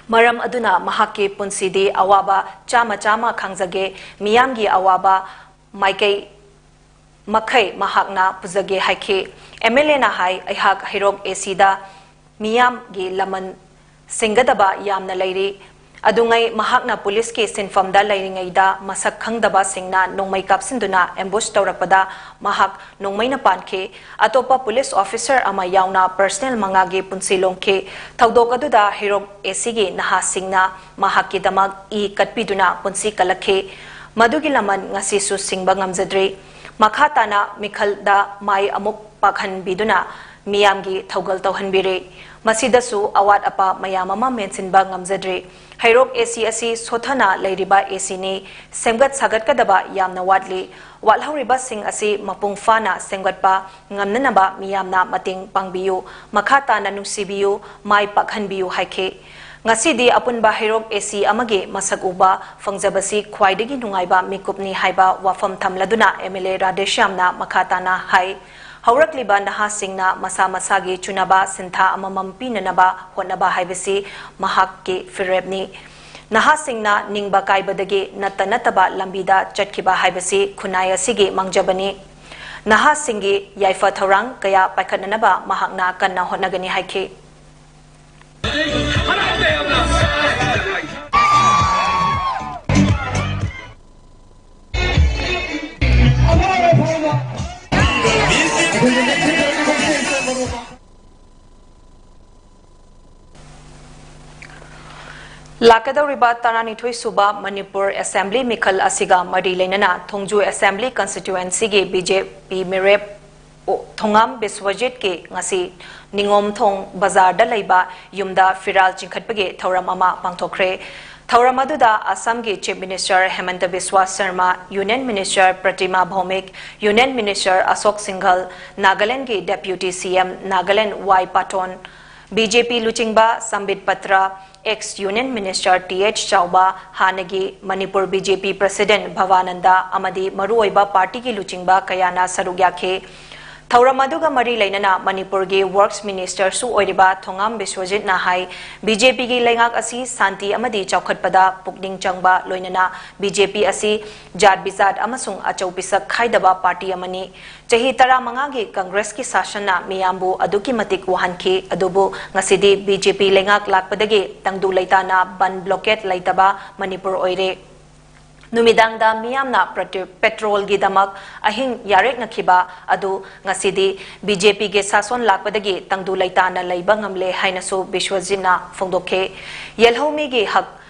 ꯃꯔꯝ ꯑꯗꯨꯅ ꯃꯍꯥꯛꯀꯤ ꯄꯨꯟꯁꯤꯗꯤ ꯑꯋꯥꯕ ꯆꯥꯃ ꯆꯥꯃ ꯈꯥꯡꯖꯒꯦ, ꯃꯤꯌꯥꯝꯒꯤ ꯑꯋꯥꯕ ꯃꯥꯏꯀꯩ ꯃꯈꯩ ꯃꯍꯥꯛꯅ ꯄꯨꯖꯒꯦ ꯍꯥꯏꯈꯤ꯫ MLAꯅ ꯍꯥꯏ, ꯑꯩꯍꯥꯛ ꯍꯩꯔꯣꯛ ACꯗ ꯃꯤꯌꯥꯝꯒꯤ ꯂꯃꯟ ꯁꯤꯡꯒꯗꯕ ꯌꯥꯝꯅ ꯂꯩꯔꯤ꯫ ꯑꯗꯨꯉꯩ ꯃꯍꯥꯛꯅ ꯄꯨꯂꯤꯁꯀꯤ ꯁꯤꯟꯐꯝꯗ ꯂꯩꯔꯤꯉꯩꯗ ꯃꯁꯛ ꯈꯪꯗꯕꯁꯤꯡꯅ ꯅꯣꯡꯃꯩ ꯀꯥꯞꯁꯤꯟꯗꯨꯅ ambush ꯇꯧꯔꯛꯄꯗ ꯃꯍꯥꯛ ꯅꯣꯡꯃꯩꯅ ꯄꯥꯟꯈꯤ꯫ ꯑꯇꯣꯞꯄ ꯄꯨꯂꯤꯁ officer ꯑꯃ ꯌꯥꯎꯅ personnel ꯃꯉꯥꯒꯤ ꯄꯨꯟꯁꯤ ꯂꯣꯡꯈꯤ꯫ ꯊꯧꯗꯣꯛ ꯑꯗꯨꯗ ꯍꯩꯔꯣꯛ ACꯒꯤ ꯅꯍꯥꯁꯤꯡꯅ ꯃꯍꯥꯛꯀꯤꯗꯃꯛ ꯏ ꯀꯠꯄꯤꯗꯨꯅ ꯄꯨꯟꯁꯤ ꯀꯜꯂꯛꯈꯤ꯫ ꯃꯗꯨꯒꯤ ꯂꯃꯟ ꯉꯁꯤꯁꯨ ꯁꯤꯡꯕ ꯉꯝꯖꯗ꯭ꯔꯤ꯫ ꯃꯈꯥ ꯇꯥꯅ ꯃꯤꯈꯜꯗ ꯃꯥꯏ ꯑꯃꯨꯛ ꯄꯥꯛꯍꯟꯕꯤꯗꯨꯅ ꯃꯤꯌꯥꯝꯒꯤ ꯊꯧꯒꯜ ꯇꯧꯍꯟꯕꯤꯔꯦ꯫ ꯃꯁꯤꯗꯁꯨ ꯑꯋꯥꯠ ꯑꯄꯥ ꯃꯌꯥꯝ ꯑꯃ ꯃꯦꯟꯁꯤꯟꯕ ꯉꯝꯖꯗ꯭ꯔꯤ꯫ ꯍꯩꯔꯣꯛ AC ꯑꯁꯤ ꯁꯣꯊꯅ ꯂꯩꯔꯤꯕ ACꯅꯤ꯫ ꯁꯦꯝꯒꯠ ꯁꯥꯒꯠꯀꯗꯕ ꯌꯥꯝꯅ ꯋꯥꯠꯂꯤ꯫ ꯋꯥꯠꯍꯧꯔꯤꯕꯁꯤꯡ ꯑꯁꯤ ꯃꯄꯨꯡ ꯐꯥꯅ ꯁꯦꯝꯒꯠꯄ ꯉꯝꯅꯅꯕ ꯃꯤꯌꯥꯝꯅ ꯃꯇꯦꯡ ꯄꯥꯡꯕꯤꯌꯨ, ꯃꯈꯥ ꯇꯥꯅ ꯅꯨꯡꯁꯤꯕꯤꯌꯨ, ꯃꯥꯏ ꯄꯥꯛꯍꯟꯕꯤꯌꯨ ꯍꯥꯏꯈꯤ꯫ ꯉꯁꯤꯗꯤ ꯑꯄꯨꯟꯕ ꯍꯩꯔꯣꯛ AC ꯑꯃꯒꯤ ꯃꯁꯛ ꯎꯕ ꯐꯪꯖꯕꯁꯤ ꯈ꯭ꯋꯥꯏꯗꯒꯤ ꯅꯨꯡꯉꯥꯏꯕ ꯃꯤꯀꯨꯞꯅꯤ ꯍꯥꯏꯕ ꯋꯥꯐꯝ ꯊꯝꯂꯗꯨꯅ MLA ꯔꯥꯙꯦꯁ꯭ꯌꯥꯝꯅ ꯃꯈꯥ ꯇꯥꯅ ꯍꯥꯏ, ꯍꯧꯔꯛꯂꯤꯕ ꯅꯍꯥꯁꯤꯡꯅ ꯃꯁꯥ ꯃꯁꯥꯒꯤ ꯆꯨꯅꯕ ꯁꯤꯟꯊꯥ ꯑꯃꯃꯝ ꯄꯤꯅꯅꯕ ꯍꯣꯠꯅꯕ ꯍꯥꯏꯕꯁꯤ ꯃꯍꯥꯛꯀꯤ ꯐꯤꯔꯦꯞꯅꯤ꯫ ꯅꯍꯥꯁꯤꯡꯅ ꯅꯤꯡꯕ ꯀꯥꯏꯕꯗꯒꯤ ꯅꯠꯇ ꯅꯠꯇꯕ ꯂꯝꯕꯤꯗ ꯆꯠꯈꯤꯕ ꯍꯥꯏꯕꯁꯤ ꯈꯨꯟꯅꯥꯏ ꯑꯁꯤꯒꯤ ꯃꯥꯡꯖꯕꯅꯤ꯫ ꯅꯍꯥꯁꯤꯡꯒꯤ ꯌꯥꯏꯐ ꯊꯧꯔꯥꯡ ꯀꯌꯥ ꯄꯥꯏꯈꯠꯅꯅꯕ ꯃꯍꯥꯛꯅ ꯀꯟꯅ ꯍꯣꯠꯅꯒꯅꯤ ꯍꯥꯏꯈꯤ꯫ ꯂꯥꯛꯀꯗꯧꯔꯤꯕ ꯇꯔꯥꯅꯤꯊꯣꯏ ꯁꯨꯕ ꯃꯅꯤꯄꯨꯔ ꯑꯦꯁꯦꯝꯕ꯭ꯂꯤ ꯃꯤꯈꯜ ꯑꯁꯤꯒ ꯃꯔꯤ ꯂꯩꯅꯅ ꯊꯣꯡꯖꯨ ꯑꯦꯁꯦꯝꯕ꯭ꯂꯤ ꯀꯟꯁꯇꯤꯇ꯭ꯌꯨꯑꯦꯟꯁꯤꯒꯤ ꯕꯤ ꯖꯦ ꯄꯤ ꯃꯤꯔꯦꯞ ꯊꯣꯉꯥꯝ ꯕꯤꯁ꯭ꯋꯖꯤꯠꯀꯤ ꯉꯁꯤ ꯅꯤꯉꯣꯝꯊꯣꯡ ꯕꯖꯥꯔꯗ ꯂꯩꯕ ꯌꯨꯝꯗ ꯐꯤꯔꯥꯜ ꯆꯤꯡꯈꯠꯄꯒꯤ ꯊꯧꯔꯝ ꯑꯃ ꯄꯥꯡꯊꯣꯛꯈ꯭ꯔꯦ꯫ ꯊꯧꯔꯝ ꯑꯗꯨꯗ ꯑꯁꯥꯝꯒꯤ chief minister Himanta Biswa Sarma, union minister Pratima Bhoumik, union minister Ashok Singhal, ꯅꯥꯒꯥꯂꯦꯟꯗꯒꯤ deputy C M Nagaland Y Patton, B J P ꯂꯨꯆꯤꯡꯕ Sambit Patra, ex union minister T H Chaoba, ꯍꯥꯟꯅꯒꯤ Manipur B J P president Bhabananda ꯑꯃꯗꯤ ꯃꯔꯨꯑꯣꯏꯕ ꯄꯥꯔꯇꯤꯒꯤ ꯂꯨꯆꯤꯡꯕ ꯀꯌꯥꯅ ꯁꯔꯨꯛ ꯌꯥꯈꯤ꯫ ꯊꯧꯔꯝ ꯑꯗꯨꯒ ꯃꯔꯤ ꯂꯩꯅꯅ ꯃꯅꯤꯄꯨꯔꯒꯤ ꯋꯔꯛꯁ ꯃꯤꯅꯤꯁꯇꯔꯁꯨ ꯑꯣꯏꯔꯤꯕ ꯊꯣꯉꯥꯝ ꯕꯤꯁ꯭ꯋꯖꯤꯠꯅ ꯍꯥꯏ, ꯕꯤ ꯖꯦ ꯄꯤꯒꯤ ꯂꯩꯉꯥꯛ ꯑꯁꯤ ꯁꯥꯟꯇꯤ ꯑꯃꯗꯤ ꯆꯥꯎꯈꯠꯄꯗ ꯄꯨꯛꯅꯤꯡ ꯆꯪꯕ, ꯂꯣꯏꯅꯅ ꯕꯤ ꯖꯦ ꯄꯤ ꯑꯁꯤ ꯖꯥꯠ ꯕꯤꯖꯥꯠ ꯑꯃꯁꯨꯡ ꯑꯆꯧ ꯄꯤꯁꯛ ꯈꯥꯏꯗꯕ ꯄꯥꯔꯇꯤ ꯑꯃꯅꯤ꯫ ꯆꯍꯤ ꯇꯔꯥꯃꯉꯥꯒꯤ ꯀꯪꯒ꯭ꯔꯦꯁꯀꯤ ꯁꯥꯁꯟꯅ ꯃꯤꯌꯥꯝꯕꯨ ꯑꯗꯨꯛꯀꯤ ꯃꯇꯤꯛ ꯋꯥꯍꯟꯈꯤ, ꯑꯗꯨꯕꯨ ꯉꯁꯤꯗꯤ ꯕꯤ ꯖꯦ ꯄꯤ ꯂꯩꯉꯥꯛ ꯂꯥꯛꯄꯗꯒꯤ ꯇꯪꯗꯨ ꯂꯩꯇꯥꯅ ꯕꯟ ꯕ꯭ꯂꯣꯀꯦꯠ ꯂꯩꯇꯕ ꯃꯅꯤꯄꯨꯔ ꯑꯣꯏꯔꯦ꯫ ꯅꯨꯃꯤꯗꯥꯡꯗ ꯃꯤꯌꯥꯝꯅ ꯄ꯭ꯔꯇꯤ-, ꯄꯦꯇ꯭ꯔꯣꯜꯒꯤꯗꯃꯛ ꯑꯍꯤꯡ ꯌꯥꯔꯦꯛꯅꯈꯤꯕ ꯑꯗꯨ ꯉꯁꯤꯗꯤ ꯕꯤ ꯖꯦ ꯄꯤꯒꯤ ꯁꯥꯁꯣꯟ ꯂꯥꯛꯄꯗꯒꯤ ꯇꯪꯗꯨ ꯂꯩꯇꯥꯅ ꯂꯩꯕ ꯉꯝꯂꯦ ꯍꯥꯏꯅꯁꯨ ꯕꯤꯁ꯭ꯋꯖꯤꯠꯅ ꯐꯣꯡꯗꯣꯛꯈꯤ꯫ ꯌꯦꯜꯍꯧꯃꯤꯒꯤ ꯍꯛ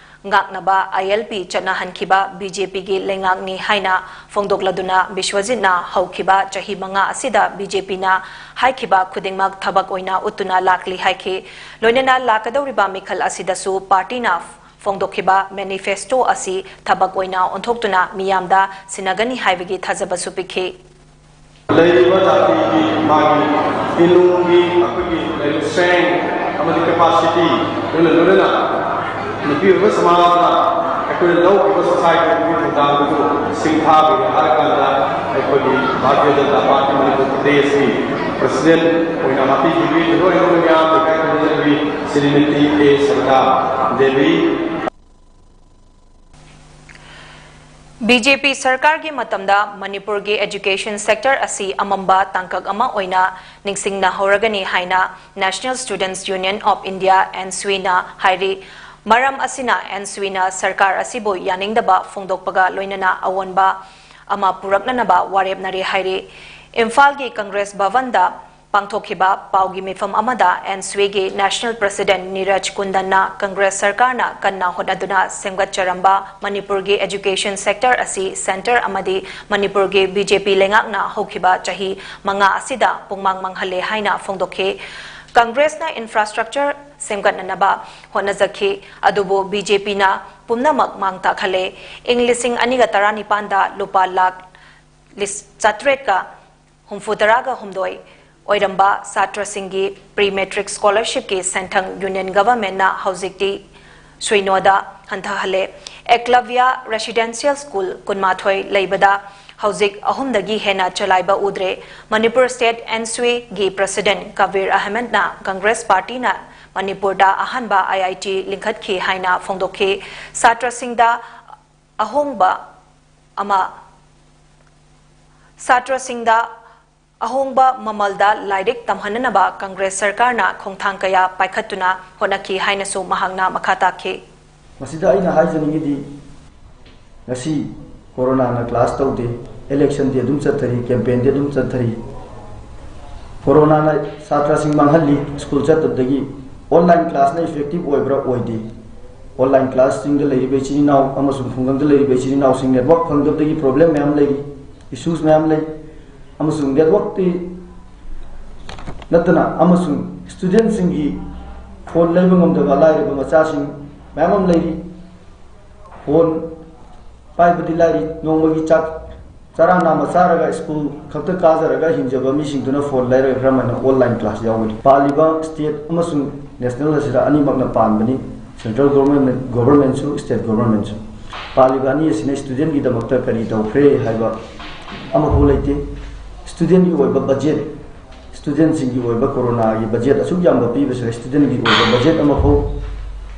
ꯉꯥꯛꯅꯕ ꯑꯥꯏ ꯑꯦꯜ ꯄꯤ ꯆꯠꯅꯍꯟꯈꯤꯕ ꯕꯤ ꯖꯦ ꯄꯤꯒꯤ ꯂꯩꯉꯥꯛꯅꯤ ꯍꯥꯏꯅ ꯐꯣꯡꯗꯣꯛꯂꯗꯨꯅ ꯕꯤꯁ꯭ꯋꯖꯤꯠꯅ ꯍꯧꯈꯤꯕ ꯆꯍꯤ ꯃꯉꯥ ꯑꯁꯤꯗ ꯕꯤ ꯖꯦ ꯄꯤꯅ ꯍꯥꯏꯈꯤꯕ ꯈꯨꯗꯤꯡꯃꯛ ꯊꯕꯛ ꯑꯣꯏꯅ ꯎꯠꯇꯨꯅ ꯂꯥꯛꯂꯤ ꯍꯥꯏꯈꯤ꯫ ꯂꯣꯏꯅꯅ ꯂꯥꯛꯀꯗꯧꯔꯤꯕ ꯃꯤꯈꯜ ꯑꯁꯤꯗꯁꯨ ꯄꯥꯔꯇꯤꯅ ꯐꯣꯡꯗꯣꯛꯈꯤꯕ ꯃꯦꯅꯤꯐꯦꯁꯇꯣ ꯑꯁꯤ ꯊꯕꯛ ꯑꯣꯏꯅ ꯑꯣꯟꯊꯣꯛꯇꯨꯅ ꯃꯤꯌꯥꯝꯗ ꯁꯤꯟꯅꯒꯅꯤ ꯍꯥꯏꯕꯒꯤ ꯊꯥꯖꯕꯁꯨ ꯄꯤꯈꯤ꯫ ꯂꯩꯔꯤꯕ ꯖꯥꯇꯤꯒꯤ ꯃꯥꯒꯤ ꯏꯃꯨꯡꯒꯤ ꯑꯩꯈꯣꯏꯒꯤ ꯂꯩꯔꯤꯕ strength ꯑꯃꯗꯤ capacity, ꯂꯣꯏꯅ ꯂꯣꯏꯅꯅ ꯅꯨꯄꯤ ꯑꯣꯏꯕ ꯁꯃꯥꯖꯅ ꯑꯩꯈꯣꯏꯅ ꯂꯧꯈꯤꯕ society ꯑꯗꯨꯒꯤ ꯊꯧꯗꯥꯡꯗꯨ ꯁꯤꯡꯊꯥꯕꯤꯔꯦ ꯍꯥꯏꯔꯀꯥꯟꯗ ꯑꯩꯈꯣꯏꯒꯤ ꯚꯥꯔꯇꯤꯌ ꯖꯅꯇꯥ ꯄꯥꯔꯇꯤ ꯃꯅꯤꯄꯨꯔ ꯄ꯭ꯔꯗꯦꯁꯀꯤ president ꯑꯣꯏꯅ ꯍꯥꯞꯄꯤꯈꯤꯕꯤ ꯂꯣꯏꯅ ꯃꯌꯥꯝ ꯂꯩꯀꯥꯏ ꯈꯨꯗꯤꯡꯃꯛꯀꯤ ꯁ꯭ꯔꯤꯃꯇꯤ ꯑꯦ ꯁꯔꯗꯥ ꯗꯦꯕꯤ꯫ ꯕꯤ ꯖꯦ ꯄꯤ ꯁꯔꯀꯥꯔꯒꯤ ꯃꯇꯝꯗ ꯃꯅꯤꯄꯨꯔꯒꯤ education sector ꯑꯁꯤ ꯑꯃꯝꯕ ꯇꯥꯡꯀꯛ ꯑꯃ ꯑꯣꯏꯅ ꯅꯤꯡꯁꯤꯡꯅꯍꯧꯔꯒꯅꯤ ꯍꯥꯏꯅ National Students Union of India, NSUI ꯅ ꯍꯥꯏꯔꯤ꯫ ꯃꯔꯝ ꯑꯁꯤꯅ NSUI ꯅ ꯁꯔꯀꯥꯔ ꯑꯁꯤꯕꯨ ꯌꯥꯅꯤꯡꯗꯕ ꯐꯣꯡꯗꯣꯛꯄꯒ ꯂꯣꯏꯅꯅ ꯑꯑꯣꯟꯕ ꯑꯃ ꯄꯨꯔꯛꯅꯅꯕ ꯋꯥꯔꯦꯞꯅꯔꯦ ꯍꯥꯏꯔꯤ꯫ ꯏꯝꯐꯥꯜꯒꯤ ꯀꯪꯒ꯭ꯔꯦꯁ ꯚꯕꯟꯗ ꯄꯥꯡꯊꯣꯛꯈꯤꯕ ꯄꯥꯎꯒꯤ ꯃꯤꯐꯝ ꯑꯃꯗ ꯑꯦꯟꯁꯨꯏꯒꯤ National President ꯅꯤꯔꯖ ꯀꯨꯟꯗꯟꯅ ꯀꯪꯒ꯭ꯔꯦꯁ ꯁꯔꯀꯥꯔꯅ ꯀꯟꯅ ꯍꯣꯠꯅꯗꯨꯅ ꯁꯦꯝꯒꯠꯆꯔꯝꯕ ꯃꯅꯤꯄꯨꯔꯒꯤ education sector ꯑꯁꯤ centre ꯑꯃꯗꯤ ꯃꯅꯤꯄꯨꯔꯒꯤ BJP ꯂꯩꯉꯥꯛꯅ ꯍꯧꯈꯤꯕ ꯆꯍꯤ ꯃꯉꯥ ꯑꯁꯤꯗ ꯄꯨꯡꯃꯥꯡ ꯃꯥꯡꯍꯜꯂꯦ ꯍꯥꯏꯅ ꯐꯣꯡꯗꯣꯛꯈꯤ꯫ ꯀꯪꯒ꯭ꯔꯦꯁꯅ infrastructure ꯁꯦꯝꯒꯠꯅꯅꯕ ꯍꯣꯠꯅꯖꯈꯤ, ꯑꯗꯨꯕꯨ BJPꯅ ꯄꯨꯝꯅꯃꯛ ꯃꯥꯡ ꯇꯥꯛꯍꯜꯂꯦ꯫ ꯏꯪ ꯂꯤꯁꯤꯡ ꯑꯅꯤꯒ ꯇꯔꯥꯅꯤꯄꯥꯟꯗ ꯂꯨꯄꯥ ꯂꯥꯈ ꯂꯤꯁ-, ꯆꯥꯇ꯭ꯔꯦꯠꯀ ꯍꯨꯝꯐꯨꯇꯔꯥꯒ ꯍꯨꯝꯗꯣꯏ ꯑꯣꯏꯔꯝꯕ ꯁꯥꯇ꯭ꯔꯁꯤꯡꯒꯤ pre matric scholarshipꯀꯤ ꯁꯦꯟꯊꯪ Union Governmentꯅ ꯍꯧꯖꯤꯛꯇꯤ ꯁꯨꯏꯅꯣꯗ ꯍꯟꯊꯍꯜꯂꯦ꯫ ꯑꯦꯀꯂꯚ꯭ꯌ Residential School ꯀꯨꯟꯃꯥꯊꯣꯏ ꯂꯩꯕꯗ ꯍꯧꯖꯤꯛ ꯑꯍꯨꯝꯗꯒꯤ ꯍꯦꯟꯅ ꯆꯂꯥꯏꯕ ꯎꯗ꯭ꯔꯦ꯫ ꯃꯅꯤꯄꯨꯔ State ꯑꯦꯟꯁꯨꯏꯒꯤ President ꯀꯕꯤꯔ ꯑꯍꯃꯦꯗꯅ ꯀꯪꯒ꯭ꯔꯦꯁ ꯄꯥꯔꯇꯤꯅ ꯃꯅꯤꯄꯨꯔꯗ ꯑꯍꯥꯟꯕ IIT ꯂꯤꯡꯈꯠꯈꯤ ꯍꯥꯏꯅ ꯐꯣꯡꯗꯣꯛꯈꯤ꯫ ꯁꯥꯇ꯭ꯔꯁꯤꯡꯗ ꯑꯍꯣꯡꯕ ꯑꯃ, ꯁꯥꯇ꯭ꯔꯁꯤꯡꯗ ꯑꯍꯣꯡꯕ ꯃꯃꯜꯗ ꯂꯥꯏꯔꯤꯛ ꯇꯝꯍꯟꯅꯅꯕ ꯀꯪꯒ꯭ꯔꯦꯁ ꯁꯔꯀꯥꯔꯅ ꯈꯣꯡꯊꯥꯡ ꯀꯌꯥ ꯄꯥꯏꯈꯠꯇꯨꯅ ꯍꯣꯠꯅꯈꯤ ꯍꯥꯏꯅꯁꯨ ꯃꯍꯥꯛꯅ ꯃꯈꯥ ꯇꯥꯈꯤ꯫ ꯃꯁꯤꯗ ꯑꯩꯅ ꯍꯥꯏꯖꯅꯤꯡꯉꯤꯗꯤ, ꯉꯁꯤ ꯀꯣꯔꯣꯅꯥꯅ class ꯇꯧꯗꯦ, electionꯗꯤ ꯑꯗꯨꯝ ꯆꯠꯊꯔꯤ, campaignꯗꯤ ꯑꯗꯨꯝ ꯆꯠꯊꯔꯤ꯫ ꯀꯣꯔꯣꯅꯥꯅ ꯁꯥꯇ꯭ꯔꯁꯤꯡ ꯃꯥꯡꯍꯜꯂꯤ, school ꯆꯠꯇꯕꯗꯒꯤ꯫ Online classꯅ effective ꯑꯣꯏꯕ꯭ꯔꯥ? ꯑꯣꯏꯗꯦ꯫ Online classꯁꯤꯡꯗ ꯂꯩꯔꯤꯕ ꯏꯆꯤꯟ ꯏꯅꯥꯎ ꯑꯃꯁꯨꯡ ꯈꯨꯡꯒꯪꯗ ꯂꯩꯔꯤꯕ ꯏꯆꯤꯟ ꯏꯅꯥꯎꯁꯤꯡ network ꯐꯪꯗꯕꯗꯒꯤ problem ꯃꯌꯥꯝ ꯂꯩꯔꯤ, issues ꯃꯌꯥꯝ ꯂꯩ꯫ ꯑꯃꯁꯨꯡ networkꯇꯤ ꯅꯠꯇꯅ, ꯑꯃꯁꯨꯡ studentꯁꯤꯡꯒꯤ phone ꯂꯩꯕ ꯉꯝꯗꯕ ꯂꯥꯏꯔꯕ ꯃꯆꯥꯁꯤꯡ ꯃꯌꯥꯝ ꯑꯃ ꯂꯩꯔꯤ꯫ Phone ꯄꯥꯏꯕꯗꯤ ꯂꯥꯏꯔꯤ, ꯅꯣꯡꯃꯒꯤ ꯆꯥꯛ ꯆꯔꯥ ꯅꯥꯝꯃ ꯆꯥꯔꯒ school ꯈꯛꯇ ꯀꯥꯖꯔꯒ ꯍꯤꯡꯖꯕ ꯃꯤꯁꯤꯡꯗꯨꯅ phone ꯂꯩꯔꯒ ꯀꯔꯝꯍꯥꯏꯅ online class ꯌꯥꯎꯒꯅꯤ? ꯄꯥꯜꯂꯤꯕ state ꯑꯃꯁꯨꯡ national ꯑꯁꯤꯗ ꯑꯅꯤꯃꯛꯅ ꯄꯥꯟꯕꯅꯤ, central government, governmentꯁꯨ, state governmentꯁꯨ꯫ ꯄꯥꯜꯂꯤꯕ ꯑꯅꯤ ꯑꯁꯤꯅ studentꯀꯤꯗꯃꯛꯇ ꯀꯔꯤ ꯇꯧꯈ꯭ꯔꯦ ꯍꯥꯏꯕ ꯑꯃꯐꯥꯎ ꯂꯩꯇꯦ꯫ Studentꯀꯤ ꯑꯣꯏꯕ budget, studentꯁꯤꯡꯒꯤ ꯑꯣꯏꯕ ꯀꯣꯔꯣꯅꯥꯒꯤ budget ꯑꯁꯨꯛ ꯌꯥꯝꯕ ꯄꯤꯕꯁꯤꯗ studentꯀꯤ ꯑꯣꯏꯕ budget ꯑꯃꯐꯥꯎ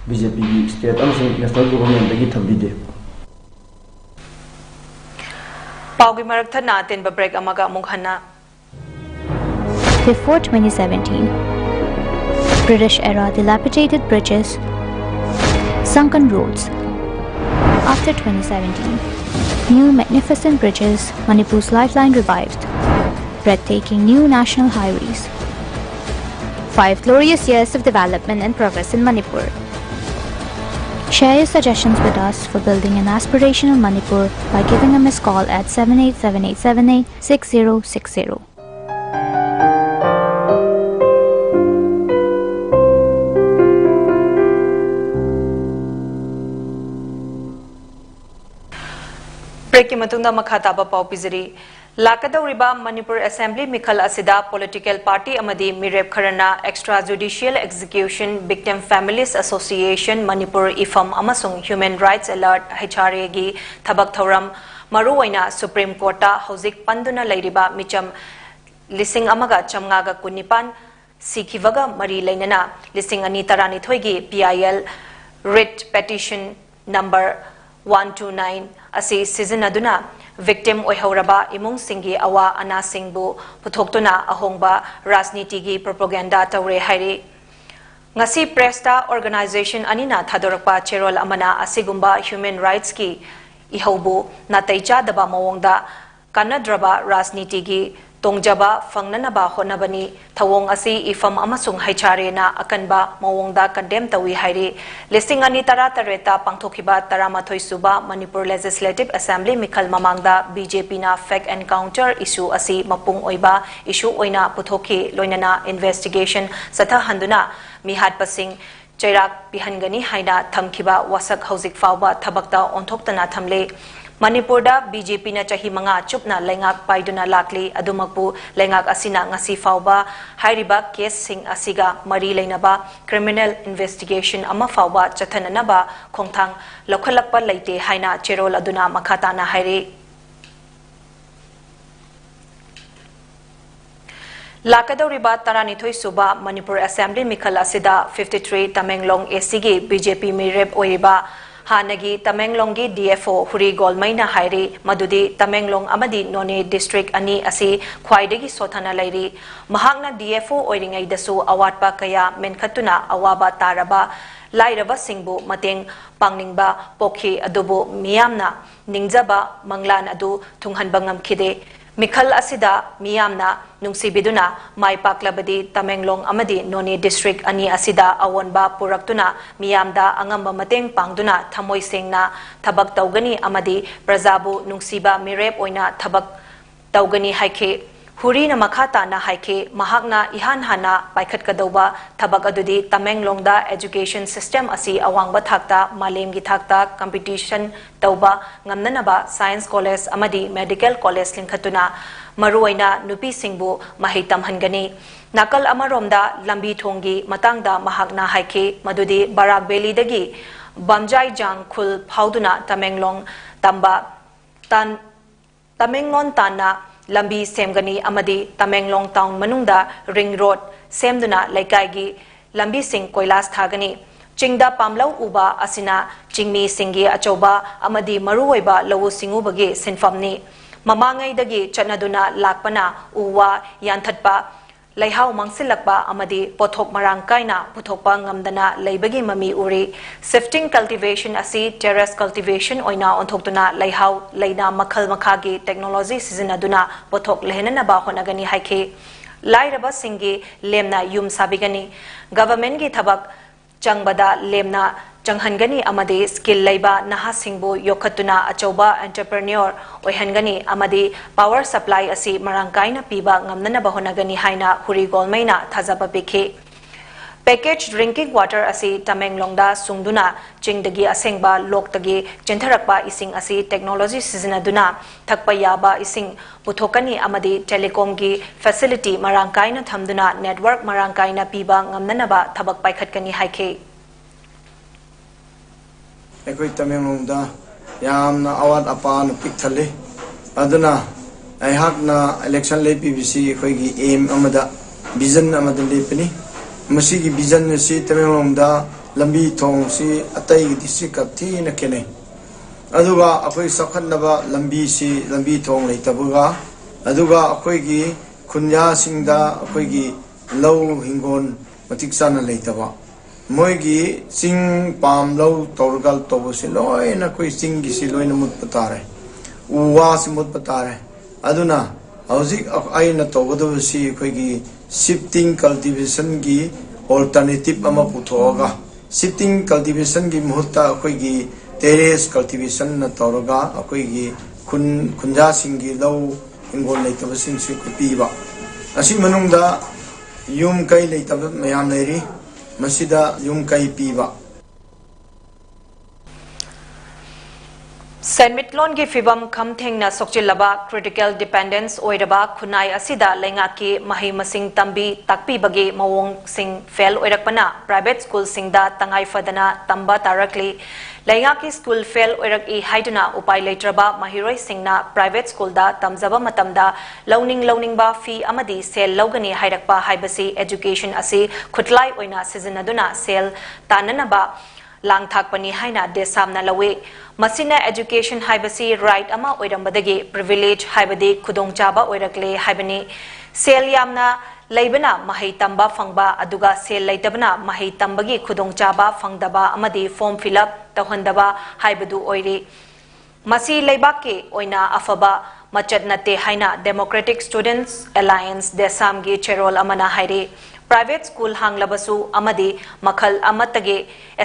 BJPꯒꯤ state ꯑꯃꯁꯨꯡ national governmentꯗꯒꯤ ꯊꯝꯕꯤꯗꯦ꯫ ꯄꯥꯎꯒꯤ ꯃꯔꯛ ꯊꯠꯅ ꯑꯇꯦꯟꯕ break ꯑꯃꯒ ꯑꯃꯨꯛ ꯍꯟꯅ Before twenty seventeen, British era dilapidated bridges, sunken roads. After twenty seventeen, new magnificent bridges, Manipur's lifeline revived. breathtaking new national highways. Five glorious years of development and progress in Manipur. Share your suggestions with us for building an aspirational Manipur by giving a missed call at seven eight seven eight seven eight six zero six zero. ꯕ꯭ꯔꯦꯛꯀꯤ ꯃꯇꯨꯡꯗ ꯃꯈꯥ ꯇꯥꯕ ꯄꯥꯎ ꯄꯤꯖꯔꯤ꯫ ꯂꯥꯛꯀꯗꯧꯔꯤꯕ Manipur assembly ꯃꯤꯈꯜ ꯑꯁꯤꯗ political party ꯑꯃꯗꯤ ꯃꯤꯔꯦꯞ ꯈꯔꯅ Extrajudicial Execution Victim Families Association Manipur, ꯏꯐꯝ ꯑꯃꯁꯨꯡ Human Rights Alert, H R A, ꯒꯤ ꯊꯕꯛ ꯊꯧꯔꯝ, ꯃꯔꯨꯑꯣꯏꯅ ꯁꯨꯄ꯭ꯔꯤꯝ ꯀꯣꯔꯠꯇ ꯍꯧꯖꯤꯛ ꯄꯟꯗꯨꯅ ꯂꯩꯔꯤꯕ ꯃꯤꯆꯝ ꯂꯤꯁꯤꯡ ꯑꯃꯒ ꯆꯥꯝꯃꯉꯥꯒ ꯀꯨꯟꯅꯤꯄꯥꯟ ꯁꯤꯈꯤꯕꯒ ꯃꯔꯤ ꯂꯩꯅꯅ ꯂꯤꯁꯤꯡ ꯑꯅꯤ ꯇꯔꯥꯅꯤꯊꯣꯏꯒꯤ P I L Writ Petition number one two nine ꯑꯁꯤ ꯁꯤꯖꯤꯟꯅꯗꯨꯅ victim ꯑꯣꯏꯍꯧꯔꯕ ꯏꯃꯨꯡꯁꯤꯡꯒꯤ ꯑꯋꯥ ꯑꯅꯥꯁꯤꯡꯕꯨ ꯄꯨꯊꯣꯛꯇꯨꯅ ꯑꯍꯣꯡꯕ ꯔꯥꯖꯅꯤꯇꯤꯒꯤ propaganda ꯇꯧꯔꯦ ꯍꯥꯏꯔꯤ꯫ ꯉꯁꯤ ꯄ꯭ꯔꯦꯁꯇ ꯑꯣꯔꯒꯅꯥꯏꯖꯦꯁꯟ ꯑꯅꯤꯅ ꯊꯥꯗꯣꯔꯛꯄ ꯆꯦꯔꯣꯜ ꯑꯃꯅ ꯑꯁꯤꯒꯨꯝꯕ human rightsꯀꯤ ꯏꯍꯧꯕꯨ ꯅꯥꯇꯩ ꯆꯥꯗꯕ ꯃꯑꯣꯡꯗ ꯀꯥꯟꯅꯗ꯭ꯔꯕ ꯔꯥꯖꯅꯤꯇꯤꯒꯤ ꯇꯣꯡꯖꯕ ꯐꯪꯅꯅꯕ ꯍꯣꯠꯅꯕꯅꯤ꯫ ꯊꯧꯑꯣꯡ ꯑꯁꯤ ꯏꯐꯝ ꯑꯃꯁꯨꯡ H R Aꯅ ꯑꯀꯟꯕ ꯃꯑꯣꯡꯗ condemn ꯇꯧꯏ ꯍꯥꯏꯔꯤ꯫ ꯂꯤꯁꯤꯡ ꯑꯅꯤ ꯇꯔꯥꯇꯔꯦꯠꯇ ꯄꯥꯡꯊꯣꯛꯈꯤꯕ ꯇꯔꯥꯃꯥꯊꯣꯏ ꯁꯨꯕ ꯃꯅꯤꯄꯨꯔ Legislative Assembly ꯃꯤꯈꯜ ꯃꯃꯥꯡꯗ B J Pꯅ fake encounter issue ꯑꯁꯤ ꯃꯄꯨꯡ ꯑꯣꯏꯕ issue ꯑꯣꯏꯅ ꯄꯨꯊꯣꯛꯈꯤ, ꯂꯣꯏꯅꯅ investigation ꯆꯠꯊꯍꯟꯗꯨꯅ ꯃꯤꯍꯥꯠꯄꯁꯤꯡ ꯆꯩꯔꯥꯛ ꯄꯤꯍꯟꯒꯅꯤ ꯍꯥꯏꯅ ꯊꯝꯈꯤꯕ ꯋꯥꯁꯛ ꯍꯧꯖꯤꯛ ꯐꯥꯎꯕ ꯊꯕꯛꯇ ꯑꯣꯟꯊꯣꯛꯇꯅ ꯊꯝꯂꯤ꯫ ꯃꯅꯤꯄꯨꯔꯗ B J Pꯅ ꯆꯍꯤ ꯃꯉꯥ ꯆꯨꯞꯅ ꯂꯩꯉꯥꯛ ꯄꯥꯏꯗꯨꯅ ꯂꯥꯛꯂꯤ꯫ ꯑꯗꯨꯃꯛꯄꯨ ꯂꯩꯉꯥꯛ ꯑꯁꯤꯅ ꯉꯁꯤ ꯐꯥꯎꯕ ꯍꯥꯏꯔꯤꯕ caseꯁꯤꯡ ꯑꯁꯤꯒ ꯃꯔꯤ ꯂꯩꯅꯕ criminal investigation ꯑꯃ ꯐꯥꯎꯕ ꯆꯠꯊꯅꯅꯕ ꯈꯣꯡꯊꯥꯡ ꯂꯧꯈꯠꯂꯛꯄ ꯂꯩꯇꯦ ꯍꯥꯏꯅ ꯆꯦꯔꯣꯜ ꯑꯗꯨꯅ ꯃꯈꯥ ꯇꯥꯅ ꯍꯥꯏꯔꯤ꯫ ꯂꯥꯛꯀꯗꯧꯔꯤꯕ ꯇꯔꯥꯅꯤꯊꯣꯏ ꯁꯨꯕ ꯃꯅꯤꯄꯨꯔ ꯑꯦꯁꯦꯝꯕ꯭ꯂꯤ ꯃꯤꯈꯜ ꯑꯁꯤꯗ fifty three Tamenglong A Cꯒꯤ B J P ꯃꯤꯔꯦꯞ ꯑꯣꯏꯔꯤꯕ ꯍꯥꯟꯅꯒꯤ ꯇꯃꯦꯡꯂꯣꯡꯒꯤ D F O ꯍꯨꯔꯤ ꯒꯣꯜꯃꯩꯅ ꯍꯥꯏꯔꯤ ꯃꯗꯨꯗꯤ ꯇꯃꯦꯡꯂꯣꯡ ꯑꯃꯗꯤ ꯅꯣꯅꯦ district ꯑꯅꯤ ꯑꯁꯤ ꯈ꯭ꯋꯥꯏꯗꯒꯤ ꯁꯣꯠꯊꯅ ꯂꯩꯔꯤ꯫ ꯃꯍꯥꯛꯅ D F O ꯑꯣꯏꯔꯤꯉꯩꯗꯁꯨ ꯑꯋꯥꯠꯄ ꯀꯌꯥ ꯃꯦꯟꯈꯠꯇꯨꯅ ꯑꯋꯥꯕ ꯇꯥꯔꯕ ꯂꯥꯏꯔꯕꯁꯤꯡꯕꯨ ꯃꯇꯦꯡ ꯄꯥꯡꯅꯤꯡꯕ ꯄꯣꯛꯈꯤ, ꯑꯗꯨꯕꯨ ꯃꯤꯌꯥꯝꯅ ꯅꯤꯡꯖꯕ ꯃꯪꯂꯥꯟ ꯑꯗꯨ ꯊꯨꯡꯍꯟꯕ ꯉꯝꯈꯤꯗꯦ꯫ ꯃꯤꯈꯜ ꯑꯁꯤꯗ ꯃꯤꯌꯥꯝꯅ ꯅꯨꯡꯁꯤꯕꯤꯗꯨꯅ ꯃꯥꯏ ꯄꯥꯛꯂꯕꯗꯤ ꯇꯃꯦꯡꯂꯣꯡ ꯑꯃꯗꯤ ꯅꯣꯅꯦ district ꯑꯅꯤ ꯑꯁꯤꯗ ꯑꯑꯣꯟꯕ ꯄꯨꯔꯛꯇꯨꯅ ꯃꯤꯌꯥꯝꯗ ꯑꯉꯝꯕ ꯃꯇꯦꯡ ꯄꯥꯡꯗꯨꯅ ꯊꯃꯣꯏ ꯁꯦꯡꯅ ꯊꯕꯛ ꯇꯧꯒꯅꯤ ꯑꯃꯗꯤ ꯄ꯭ꯔꯖꯥꯕꯨ ꯅꯨꯡꯁꯤꯕ ꯃꯤꯔꯦꯞ ꯑꯣꯏꯅ ꯊꯕꯛ ꯇꯧꯒꯅꯤ ꯍꯥꯏꯈꯤ꯫ ꯍꯨꯔꯤꯅ ꯃꯈꯥ ꯇꯥꯅ ꯍꯥꯏꯈꯤ, ꯃꯍꯥꯛꯅ ꯏꯍꯥꯟ ꯍꯥꯟꯅ ꯄꯥꯏꯈꯠꯀꯗꯧꯕ ꯊꯕꯛ ꯑꯗꯨꯗꯤ ꯇꯃꯦꯡꯂꯣꯡꯗ education system ꯑꯁꯤ ꯑꯋꯥꯡꯕ ꯊꯥꯛꯇ, ꯃꯥꯂꯦꯝꯒꯤ ꯊꯥꯛꯇ competition ꯇꯧꯕ ꯉꯝꯅꯅꯕ science college ꯑꯃꯗꯤ medical college ꯂꯤꯡꯈꯠꯇꯨꯅ ꯃꯔꯨꯑꯣꯏꯅ ꯅꯨꯄꯤꯁꯤꯡꯕꯨ ꯃꯍꯩ ꯇꯝꯍꯟꯒꯅꯤ꯫ ꯅꯥꯀꯜ ꯑꯃꯔꯣꯝꯗ ꯂꯝꯕꯤ ꯊꯣꯡꯒꯤ ꯃꯇꯥꯡꯗ ꯃꯍꯥꯛꯅ ꯍꯥꯏꯈꯤ ꯃꯗꯨꯗꯤ ꯕꯔꯥꯛ ꯚꯦꯂꯤꯗꯒꯤ ꯕꯥꯝꯖꯥꯏꯖꯥꯡ ꯈꯨꯜ ꯐꯥꯎꯗꯨꯅ ꯇꯃꯦꯡꯂꯣꯡ ꯇꯝꯕ ꯇꯥꯟ-, ꯇꯃꯦꯡꯂꯣꯡ ꯇꯥꯟꯅ ꯂꯝꯕꯤ ꯁꯦꯝꯒꯅꯤ ꯑꯃꯗꯤ ꯇꯃꯦꯡꯂꯣꯡ town ꯃꯅꯨꯡꯗ ring road ꯁꯦꯝꯗꯨꯅ ꯂꯩꯀꯥꯏꯒꯤ ꯂꯝꯕꯤꯁꯤꯡ ꯀꯣꯏꯂꯥꯁ ꯊꯥꯒꯅꯤ꯫ ꯆꯤꯡꯗ ꯄꯥꯝꯂꯧ ꯎꯕ ꯑꯁꯤꯅ ꯆꯤꯡꯃꯤꯁꯤꯡꯒꯤ ꯑꯆꯧꯕ ꯑꯃꯗꯤ ꯃꯔꯨꯑꯣꯏꯕ ꯂꯧꯎ ꯁꯤꯡꯎꯕꯒꯤ ꯁꯤꯟꯐꯝꯅꯤ꯫ ꯃꯃꯥꯡꯉꯩꯗꯒꯤ ꯆꯠꯅꯗꯨꯅ ꯂꯥꯛꯄꯅ ꯎ ꯋꯥ ꯌꯥꯟꯊꯠꯄ, ꯂꯩꯍꯥꯎ ꯃꯥꯡꯁꯤꯜꯂꯛꯄ ꯑꯃꯗꯤ ꯄꯣꯠꯊꯣꯛ ꯃꯔꯥꯡ ꯀꯥꯏꯅ ꯄꯨꯊꯣꯛꯄ ꯉꯝꯗꯅ ꯂꯩꯕꯒꯤ ꯃꯃꯤ ꯎꯔꯤ꯫ Shifting cultivation ꯑꯁꯤ terrace cultivation ꯑꯣꯏꯅ ꯑꯣꯟꯊꯣꯛꯇꯨꯅ ꯂꯩꯍꯥꯎ ꯂꯩꯅ ꯃꯈꯜ ꯃꯈꯥꯒꯤ technology ꯁꯤꯖꯤꯟꯅꯗꯨꯅ ꯄꯣꯠꯊꯣꯛ ꯂꯩꯍꯟꯅꯅꯕ ꯍꯣꯠꯅꯒꯅꯤ ꯍꯥꯏꯈꯤ꯫ ꯂꯥꯏꯔꯕꯁꯤꯡꯒꯤ ꯂꯦꯝꯅ ꯌꯨꯝ ꯁꯥꯕꯤꯒꯅꯤ꯫ Government ꯀꯤ ꯊꯕꯛ ꯆꯪꯕꯗ ꯂꯦꯝꯅ ꯆꯪꯍꯟꯒꯅꯤ ꯑꯃꯗꯤ skill ꯂꯩꯕ ꯅꯍꯥꯁꯤꯡꯕꯨ ꯌꯣꯛꯈꯠꯇꯨꯅ ꯑꯆꯧꯕ entrepreneur ꯑꯣꯏꯍꯟꯒꯅꯤ ꯑꯃꯗꯤ power supply ꯑꯁꯤ ꯃꯔꯥꯡ ꯀꯥꯏꯅ ꯄꯤꯕ ꯉꯝꯅꯅꯕ ꯍꯣꯠꯅꯒꯅꯤ ꯍꯥꯏꯅ ꯍꯨꯔꯤ ꯒꯣꯜꯃꯩꯅ ꯊꯥꯖꯕ ꯄꯤꯈꯤ꯫ Packaged drinking water ꯑꯁꯤ ꯇꯃꯦꯡꯂꯣꯡꯗ ꯁꯨꯡꯗꯨꯅ ꯆꯤꯡꯗꯒꯤ ꯑꯁꯦꯡꯕ ꯂꯣꯛꯇꯒꯤ ꯆꯦꯟꯊꯔꯛꯄ ꯏꯁꯤꯡ ꯑꯁꯤ technology ꯁꯤꯖꯤꯟꯅꯗꯨꯅ ꯊꯛꯄ ꯌꯥꯕ ꯏꯁꯤꯡ ꯄꯨꯊꯣꯛꯀꯅꯤ ꯑꯃꯗꯤ telecom ꯒꯤ facility ꯃꯔꯥꯡ ꯀꯥꯏꯅ ꯊꯝꯗꯨꯅ network ꯃꯔꯥꯡ ꯀꯥꯏꯅ ꯄꯤꯕ ꯉꯝꯅꯅꯕ ꯊꯕꯛ ꯄꯥꯏꯈꯠꯀꯅꯤ ꯍꯥꯏꯈꯤ꯫ ꯑꯩꯈꯣꯏ ꯇꯃꯦꯡꯂꯣꯡꯗ ꯌꯥꯝꯅ ꯑꯋꯥꯠ ꯑꯄꯥꯅ ꯄꯤꯛ ꯊꯜꯂꯤ꯫ ꯑꯗꯨꯅ ꯑꯩꯍꯥꯛꯅ election ꯂꯦꯞꯄꯤꯕꯁꯤ ꯑꯩꯈꯣꯏꯒꯤ aim ꯑꯃꯗ, vision ꯑꯃꯗ ꯂꯦꯞꯄꯅꯤ꯫ ꯃꯁꯤꯒꯤ vision ꯑꯁꯤ ꯇꯃꯦꯡꯂꯣꯡꯗ ꯂꯝꯕꯤ ꯊꯣꯡꯁꯤ ꯑꯇꯩꯒꯤ district ꯀ ꯊꯤꯅ ꯈꯦꯠꯅꯩ꯫ ꯑꯗꯨꯒ ꯑꯩꯈꯣꯏ ꯆꯥꯎꯈꯠꯅꯕ ꯂꯝꯕꯤꯁꯤ, ꯂꯝꯕꯤ ꯊꯣꯡ ꯂꯩꯇꯕꯒ, ꯑꯗꯨꯒ ꯑꯩꯈꯣꯏꯒꯤ ꯈꯨꯟꯌꯥꯁꯤꯡꯗ ꯑꯩꯈꯣꯏꯒꯤ ꯂꯧ ꯍꯤꯡꯒꯣꯜ ꯃꯇꯤꯛ ꯆꯥꯅ ꯂꯩꯇꯕ, ꯃꯣꯏꯒꯤ ꯆꯤꯡ ꯄꯥꯝ ꯂꯧ ꯇꯧꯔꯒ ꯇꯧꯕꯁꯤ ꯂꯣꯏꯅ ꯑꯩꯈꯣꯏ ꯆꯤꯡꯒꯤꯁꯤ ꯂꯣꯏꯅ ꯃꯨꯠꯄ ꯇꯥꯔꯦ, ꯎ ꯋꯥꯁꯤ ꯃꯨꯠꯄ ꯇꯥꯔꯦ꯫ ꯑꯗꯨꯅ ꯍꯧꯖꯤꯛ ꯑꯩꯅ ꯇꯧꯒꯗꯕꯁꯤ ꯑꯩꯈꯣꯏꯒꯤ shifting cultivation ꯒꯤ alternative ꯑꯃ ꯄꯨꯊꯣꯛꯑꯒ, shifting cultivation ꯒꯤ ꯃꯍꯨꯠꯇ ꯑꯩꯈꯣꯏꯒꯤ terrace cultivation ꯅ ꯇꯧꯔꯒ ꯑꯩꯈꯣꯏꯒꯤ ꯈꯨꯟ, ꯈꯨꯟꯖꯥꯁꯤꯡꯒꯤ ꯂꯧ ꯍꯤꯡꯒꯣꯜ ꯂꯩꯇꯕꯁꯤꯡꯁꯨ ꯄꯤꯕ꯫ ꯑꯁꯤ ꯃꯅꯨꯡꯗ ꯌꯨꯝ ꯀꯩ ꯂꯩꯇꯕ ꯃꯌꯥꯝ ꯂꯩꯔꯤ, ꯃꯁꯤꯗ ꯌꯨꯝ ꯀꯩ ꯄꯤꯕ꯫ ꯁꯦꯟꯃꯤꯠꯂꯣꯟꯒꯤ ꯐꯤꯚꯝ ꯈꯝ ꯊꯦꯡꯅ ꯁꯣꯛꯆꯤꯜꯂꯕ critical dependence ꯑꯣꯏꯔꯕ ꯈꯨꯟꯅꯥꯏ ꯑꯁꯤꯗ ꯂꯩꯉꯥꯛꯀꯤ ꯃꯍꯩ ꯃꯁꯤꯡ ꯇꯝꯕꯤ ꯇꯥꯛꯄꯤꯕꯒꯤ ꯃꯑꯣꯡꯁꯤꯡ fail ꯑꯣꯏꯔꯛꯄꯅ private school ꯁꯤꯡꯗ ꯇꯉꯥꯏ ꯐꯗꯅ ꯇꯝꯕ ꯇꯥꯔꯛꯂꯤ꯫ ꯂꯩꯉꯥꯛꯀꯤ school fail ꯑꯣꯏꯔꯛꯏ ꯍꯥꯏꯗꯨꯅ ꯎꯄꯥꯏ ꯂꯩꯇ꯭ꯔꯕ ꯃꯍꯩꯔꯣꯏꯁꯤꯡꯅ private school ꯗ ꯇꯝꯖꯕ ꯃꯇꯝꯗ ꯂꯧꯅꯤꯡ ꯂꯧꯅꯤꯡꯕ fee ꯑꯃꯗꯤ ꯁꯦꯜ ꯂꯧꯒꯅꯤ ꯍꯥꯏꯔꯛꯄ ꯍꯥꯏꯕꯁꯤ education ꯑꯁꯤ ꯈꯨꯠꯂꯥꯏ ꯑꯣꯏꯅ ꯁꯤꯖꯤꯟꯅꯗꯨꯅ ꯁꯦꯜ ꯇꯥꯟꯅꯅꯕ ꯂꯥꯡꯊꯥꯛꯄꯅꯤ ꯍꯥꯏꯅ ꯗꯦꯁꯥꯝꯅ ꯂꯧꯏ꯫ ꯃꯁꯤꯅ education ꯍꯥꯏꯕꯁꯤ right ꯑꯃ ꯑꯣꯏꯔꯝꯕꯗꯒꯤ privilege ꯍꯥꯏꯕꯗꯤ ꯈꯨꯗꯣꯡꯆꯥꯕ ꯑꯣꯏꯔꯛꯂꯦ ꯍꯥꯏꯕꯅꯤ꯫ ꯁꯦꯜ ꯌꯥꯝꯅ ꯂꯩꯕꯅ ꯃꯍꯩ ꯇꯝꯕ ꯐꯪꯕ, ꯑꯗꯨꯒ ꯁꯦꯜ ꯂꯩꯇꯕꯅ ꯃꯍꯩ ꯇꯝꯕꯒꯤ ꯈꯨꯗꯣꯡꯆꯥꯕ ꯐꯪꯗꯕ ꯑꯃꯗꯤ form fill up ꯇꯧꯍꯟꯗꯕ ꯍꯥꯏꯕꯗꯨ ꯑꯣꯏꯔꯤ꯫ ꯃꯁꯤ ꯂꯩꯕꯥꯛꯀꯤ ꯑꯣꯏꯅ ꯑꯐꯕ ꯃꯆꯠ ꯅꯠꯇꯦ ꯍꯥꯏꯅ Democratic Students Alliance, ꯗꯦꯁꯥꯝꯒꯤ ꯆꯦꯔꯣꯜ ꯑꯃꯅ ꯍꯥꯏꯔꯤ꯫ Private school ꯍꯥꯡꯂꯕꯁꯨ ꯑꯃꯗꯤ ꯃꯈꯜ ꯑꯃꯠꯇꯒꯤ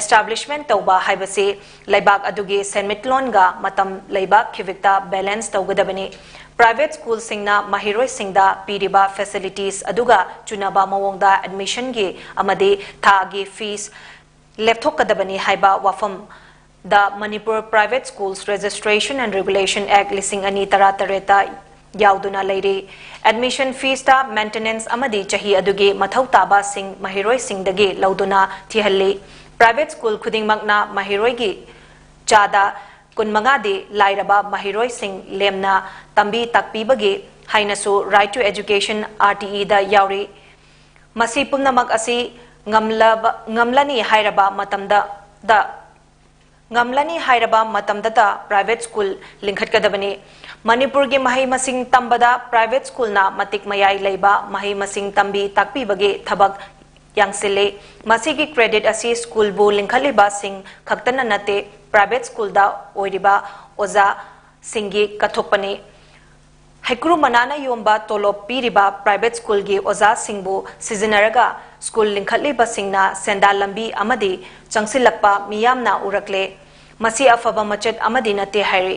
establishment ꯇꯧꯕ ꯍꯥꯏꯕꯁꯤ ꯂꯩꯕꯥꯛ ꯑꯗꯨꯒꯤ ꯁꯦꯟꯃꯤꯠꯂꯣꯟꯒ ꯃꯇꯝ ꯂꯩꯕ ꯈꯤꯕꯤꯛꯇ balance ꯇꯧꯒꯗꯕꯅꯤ꯫ Private school ꯁꯤꯡꯅ ꯃꯍꯩꯔꯣꯏꯁꯤꯡꯗ ꯄꯤꯔꯤꯕ facilities ꯑꯗꯨꯒ ꯆꯨꯅꯕ ꯃꯑꯣꯡꯗ admission ꯒꯤ ꯑꯃꯗꯤ ꯊꯥꯒꯤ fees ꯂꯦꯞꯊꯣꯛꯀꯗꯕꯅꯤ ꯍꯥꯏꯕ ꯋꯥꯐꯝ The Manipur Private Schools Registration and Regulation Act ꯂꯤꯁꯤꯡ ꯑꯅꯤ ꯇꯔꯥ ꯇꯔꯦꯠꯇ ꯌꯥꯎꯗꯨꯅ ꯂꯩꯔꯤ꯫ Admission fees ꯇ maintenance ꯑꯃꯗꯤ ꯆꯍꯤ ꯑꯗꯨꯒꯤ ꯃꯊꯧ ꯇꯥꯕꯁꯤꯡ ꯃꯍꯩꯔꯣꯏꯁꯤꯡꯗꯒꯤ ꯂꯧꯗꯨꯅ ꯊꯤꯍꯜꯂꯤ꯫ Private school ꯈꯨꯗꯤꯡꯃꯛꯅ ꯃꯍꯩꯔꯣꯏꯒꯤ ꯆꯥꯗ ꯀꯨꯟꯃꯉꯥꯗꯤ ꯂꯥꯏꯔꯕ ꯃꯍꯩꯔꯣꯏꯁꯤꯡ ꯂꯦꯝꯅ ꯇꯝꯕꯤ ꯇꯥꯛꯄꯤꯕꯒꯤ ꯍꯥꯏꯅꯁꯨ Right to Education, R T E ꯗ ꯌꯥꯎꯔꯤ꯫ ꯃꯁꯤ ꯄꯨꯝꯅꯃꯛ ꯑꯁꯤ ꯉꯝꯂꯕ, ꯉꯝꯂꯅꯤ ꯍꯥꯏꯔꯕ ꯃꯇꯝꯗ, ꯗ, ꯉꯝꯂꯅꯤ ꯍꯥꯏꯔꯕ ꯃꯇꯝꯗꯇ private school ꯂꯤꯡꯈꯠꯀꯗꯕꯅꯤ꯫ ꯃꯅꯤꯄꯨꯔꯒꯤ ꯃꯍꯩ ꯃꯁꯤꯡ ꯇꯝꯕꯗ private school ꯅ ꯃꯇꯤꯛ ꯃꯌꯥꯏ ꯂꯩꯕ ꯃꯍꯩ ꯃꯁꯤꯡ ꯇꯝꯕꯤ ꯇꯥꯛꯄꯤꯕꯒꯤ ꯊꯕꯛ ꯌꯥꯡꯁꯤꯜꯂꯤ꯫ ꯃꯁꯤꯒꯤ credit ꯑꯁꯤ school ꯕꯨ ꯂꯤꯡꯈꯠꯂꯤꯕꯁꯤꯡ ꯈꯛꯇꯅ ꯅꯠꯇꯦ, private school ꯗ ꯑꯣꯏꯔꯤꯕ ꯑꯣꯖꯥꯁꯤꯡꯒꯤ ꯀꯠꯊꯣꯛꯄꯅꯤ꯫ ꯍꯩꯀ꯭ꯔꯨ ꯃꯅꯥꯅ ꯌꯣꯝꯕ ꯇꯣꯂꯣꯞ ꯄꯤꯔꯤꯕ private schoolꯒꯤ ꯑꯣꯖꯥꯁꯤꯡꯕꯨ ꯁꯤꯖꯤꯟꯅꯔꯒ school ꯂꯤꯡꯈꯠꯂꯤꯕꯁꯤꯡꯅ ꯁꯦꯟꯗꯥꯟ ꯂꯝꯕꯤ ꯑꯃꯗꯤ ꯆꯪꯁꯤꯜꯂꯛꯄ ꯃꯤꯌꯥꯝꯅ ꯎꯔꯛꯂꯦ꯫ ꯃꯁꯤ ꯑꯐꯕ ꯃꯆꯠ ꯑꯃꯗꯤ ꯅꯠꯇꯦ ꯍꯥꯏꯔꯤ꯫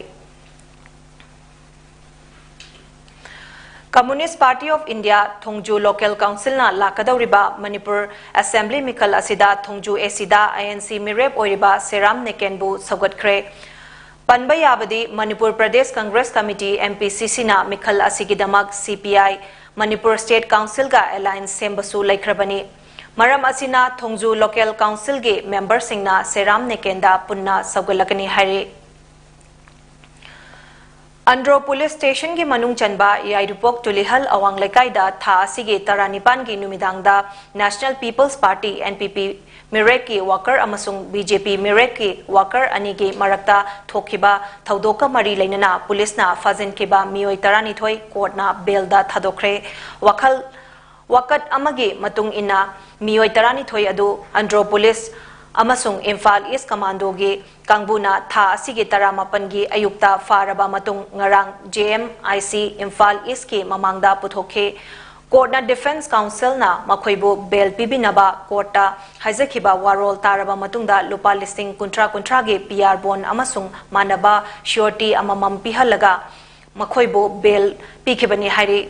Communist Party of India Thongju Local Councilꯅ ꯂꯥꯛꯀꯗꯧꯔꯤꯕ ꯃꯅꯤꯄꯨꯔ Assembly ꯃꯤꯈꯜ ꯑꯁꯤꯗ ꯊꯣꯡꯖꯨ ACꯗ INC ꯃꯤꯔꯦꯞ ꯑꯣꯏꯔꯤꯕ ꯁꯦꯔꯥꯝ ꯅꯦꯀꯦꯟꯕꯨ ꯁꯧꯒꯠꯈ꯭ꯔꯦ꯫ ꯄꯟꯕ ꯌꯥꯕꯗꯤ ꯃꯅꯤꯄꯨꯔ ꯄ꯭ꯔꯗꯦꯁ ꯀꯪꯒ꯭ꯔꯦꯁ ꯀꯃꯤꯇꯤ, MPCCꯅ ꯃꯤꯈꯜ ꯑꯁꯤꯒꯤꯗꯃꯛ CPI, Manipur State Councilꯒ alliance ꯁꯦꯝꯕꯁꯨ ꯂꯩꯈ꯭ꯔꯕꯅꯤ꯫ ꯃꯔꯝ ꯑꯁꯤꯅ ꯊꯣꯡꯖꯨ Local Councilꯒꯤ memberꯁꯤꯡꯅ ꯁꯦꯔꯥꯝ ꯅꯦꯀꯦꯟꯗ ꯄꯨꯟꯅ ꯁꯧꯒꯠꯂꯛꯀꯅꯤ ꯍꯥꯏꯔꯤ꯫ ꯑꯟꯗ꯭ꯔꯣ police stationꯒꯤ ꯃꯅꯨꯡ ꯆꯟꯕ ꯌꯥꯏꯔꯤꯄꯣꯛ ꯇꯨꯂꯤꯍꯜ ꯑꯋꯥꯡ ꯂꯩꯀꯥꯏꯗ ꯊꯥ ꯑꯁꯤꯒꯤ ꯇꯔꯥꯅꯤꯄꯥꯟꯒꯤ ꯅꯨꯃꯤꯗꯥꯡꯗ National People's Party, NPP, ꯃꯤꯔꯦꯞꯀꯤ worker ꯑꯃꯁꯨꯡ BJP ꯃꯤꯔꯦꯞꯀꯤ worker ꯑꯅꯤꯒꯤ ꯃꯔꯛꯇ ꯊꯣꯛꯈꯤꯕ ꯊꯧꯗꯣꯛꯀ ꯃꯔꯤ ꯂꯩꯅꯅ policeꯅ ꯐꯥꯖꯤꯟꯈꯤꯕ ꯃꯤꯑꯣꯏ ꯇꯔꯥꯅꯤꯊꯣꯏ courtꯅ bailꯗ ꯊꯥꯗꯣꯛꯈ꯭ꯔꯦ꯫ ꯋꯥꯈꯜ ꯋꯥꯀꯠ ꯑꯃꯒꯤ ꯃꯇꯨꯡ ꯏꯟꯅ ꯃꯤꯑꯣꯏ ꯇꯔꯥꯅꯤꯊꯣꯏ ꯑꯗꯨ ꯑꯟꯗ꯭ꯔꯣ police ꯑꯃꯁꯨꯡ ꯏꯝꯐꯥꯜ East Commandoꯒꯤ ꯀꯥꯡꯕꯨꯅ ꯊꯥ ꯑꯁꯤꯒꯤ ꯇꯔꯥꯃꯥꯄꯟꯒꯤ ꯑꯌꯨꯛꯇ ꯐꯥꯔꯕ ꯃꯇꯨꯡ ꯉꯔꯥꯡ JMIC ꯏꯝꯐꯥꯜ Eastꯀꯤ ꯃꯃꯥꯡꯗ ꯄꯨꯊꯣꯛꯈꯤ꯫ Courtꯅ Defence Counselꯅ ꯃꯈꯣꯏꯕꯨ bail ꯄꯤꯕꯤꯅꯕ courtꯇ ꯍꯥꯏꯖꯈꯤꯕ ꯋꯥꯔꯣꯜ ꯇꯥꯔꯕ ꯃꯇꯨꯡꯗ ꯂꯨꯄꯥ ꯂꯤꯁꯤꯡ ꯀꯨꯟꯊ꯭ꯔꯥ ꯀꯨꯟꯊ꯭ꯔꯥꯒꯤ PR bond ꯑꯃꯁꯨꯡ ꯃꯥꯟꯅꯕ surety ꯑꯃꯃꯝ ꯄꯤꯍꯜꯂꯒ ꯃꯈꯣꯏꯕꯨ bail ꯄꯤꯈꯤꯕꯅꯤ ꯍꯥꯏꯔꯤ꯫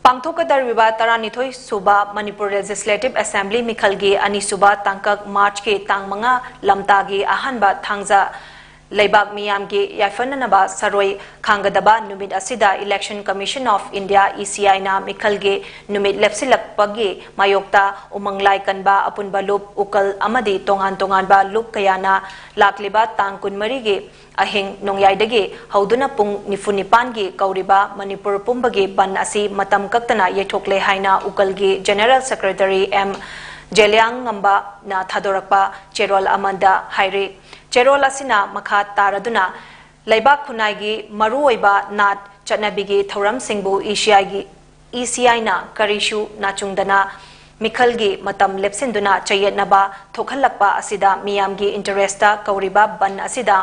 ꯄꯥꯡꯊꯣꯛꯀꯗꯧꯔꯤꯕ ꯇꯔꯥꯅꯤꯊꯣꯏ ꯁꯨꯕ ꯃꯅꯤꯄꯨꯔ Legislative Assembly ꯃꯤꯈꯜꯒꯤ ꯑꯅꯤꯁꯨꯕ ꯇꯥꯡꯀꯛ Marchꯀꯤ ꯇꯥꯡ ꯃꯉꯥ ꯂꯝꯇꯥꯒꯤ ꯑꯍꯥꯟꯕ ꯊꯥꯡꯖ ꯂꯩꯕꯥꯛ ꯃꯤꯌꯥꯝꯒꯤ ꯌꯥꯏꯐꯅꯅꯕ ꯁꯔꯣꯏ ꯈꯥꯡꯒꯗꯕ ꯅꯨꯃꯤꯠ ꯑꯁꯤꯗ Election Commission of India, ECIꯅ ꯃꯤꯈꯜꯒꯤ ꯅꯨꯃꯤꯠ ꯂꯦꯞꯁꯤꯜꯂꯛꯄꯒꯤ ꯃꯥꯌꯣꯛꯇ ꯎꯃꯪ ꯂꯥꯏ ꯀꯟꯕ ꯑꯄꯨꯟꯕ ꯂꯨꯞ, ꯎꯀꯜ ꯑꯃꯗꯤ ꯇꯣꯉꯥꯟ ꯇꯣꯉꯥꯟꯕ ꯂꯨꯞ ꯀꯌꯥꯅ ꯂꯥꯛꯂꯤꯕ ꯇꯥꯡ ꯀꯨꯟꯃꯔꯤꯒꯤ ꯑꯍꯤꯡ ꯅꯣꯡꯌꯥꯏꯗꯒꯤ ꯍꯧꯗꯨꯅ ꯄꯨꯡ ꯅꯤꯐꯨ ꯅꯤꯄꯥꯟꯒꯤ ꯀꯧꯔꯤꯕ ꯃꯅꯤꯄꯨꯔ ꯄꯨꯝꯕꯒꯤ ꯕꯟ ꯑꯁꯤ ꯃꯇꯝ ꯀꯛꯇꯅ ꯌꯩꯊꯣꯛꯂꯦ ꯍꯥꯏꯅ ꯎꯀꯜꯒꯤ General Secretary M ꯖꯦꯂꯤꯌꯥꯡꯉꯝꯕꯅ ꯊꯥꯗꯣꯔꯛꯄ ꯆꯦꯔꯣꯜ ꯑꯃꯗ ꯍꯥꯏꯔꯤ꯫ ꯆꯦꯔꯣꯜ ꯑꯁꯤꯅ ꯃꯈꯥ ꯇꯥꯔꯗꯨꯅ ꯂꯩꯕꯥꯛ ꯈꯨꯟꯅꯥꯏꯒꯤ ꯃꯔꯨꯑꯣꯏꯕ ꯅꯥꯠ ꯆꯠꯅꯕꯤꯒꯤ ꯊꯧꯔꯝꯁꯤꯡꯕꯨ ECIꯒꯤ, ECIꯅ ꯀꯔꯤꯁꯨ ꯅꯥꯆꯨꯡꯗꯅ ꯃꯤꯈꯜꯒꯤ ꯃꯇꯝ ꯂꯦꯞꯁꯤꯟꯗꯨꯅ ꯆꯌꯦꯠꯅꯕ ꯊꯣꯛꯍꯜꯂꯛꯄ ꯑꯁꯤꯗ ꯃꯤꯌꯥꯝꯒꯤ interestꯇ ꯀꯧꯔꯤꯕ ꯕꯟ ꯑꯁꯤꯗ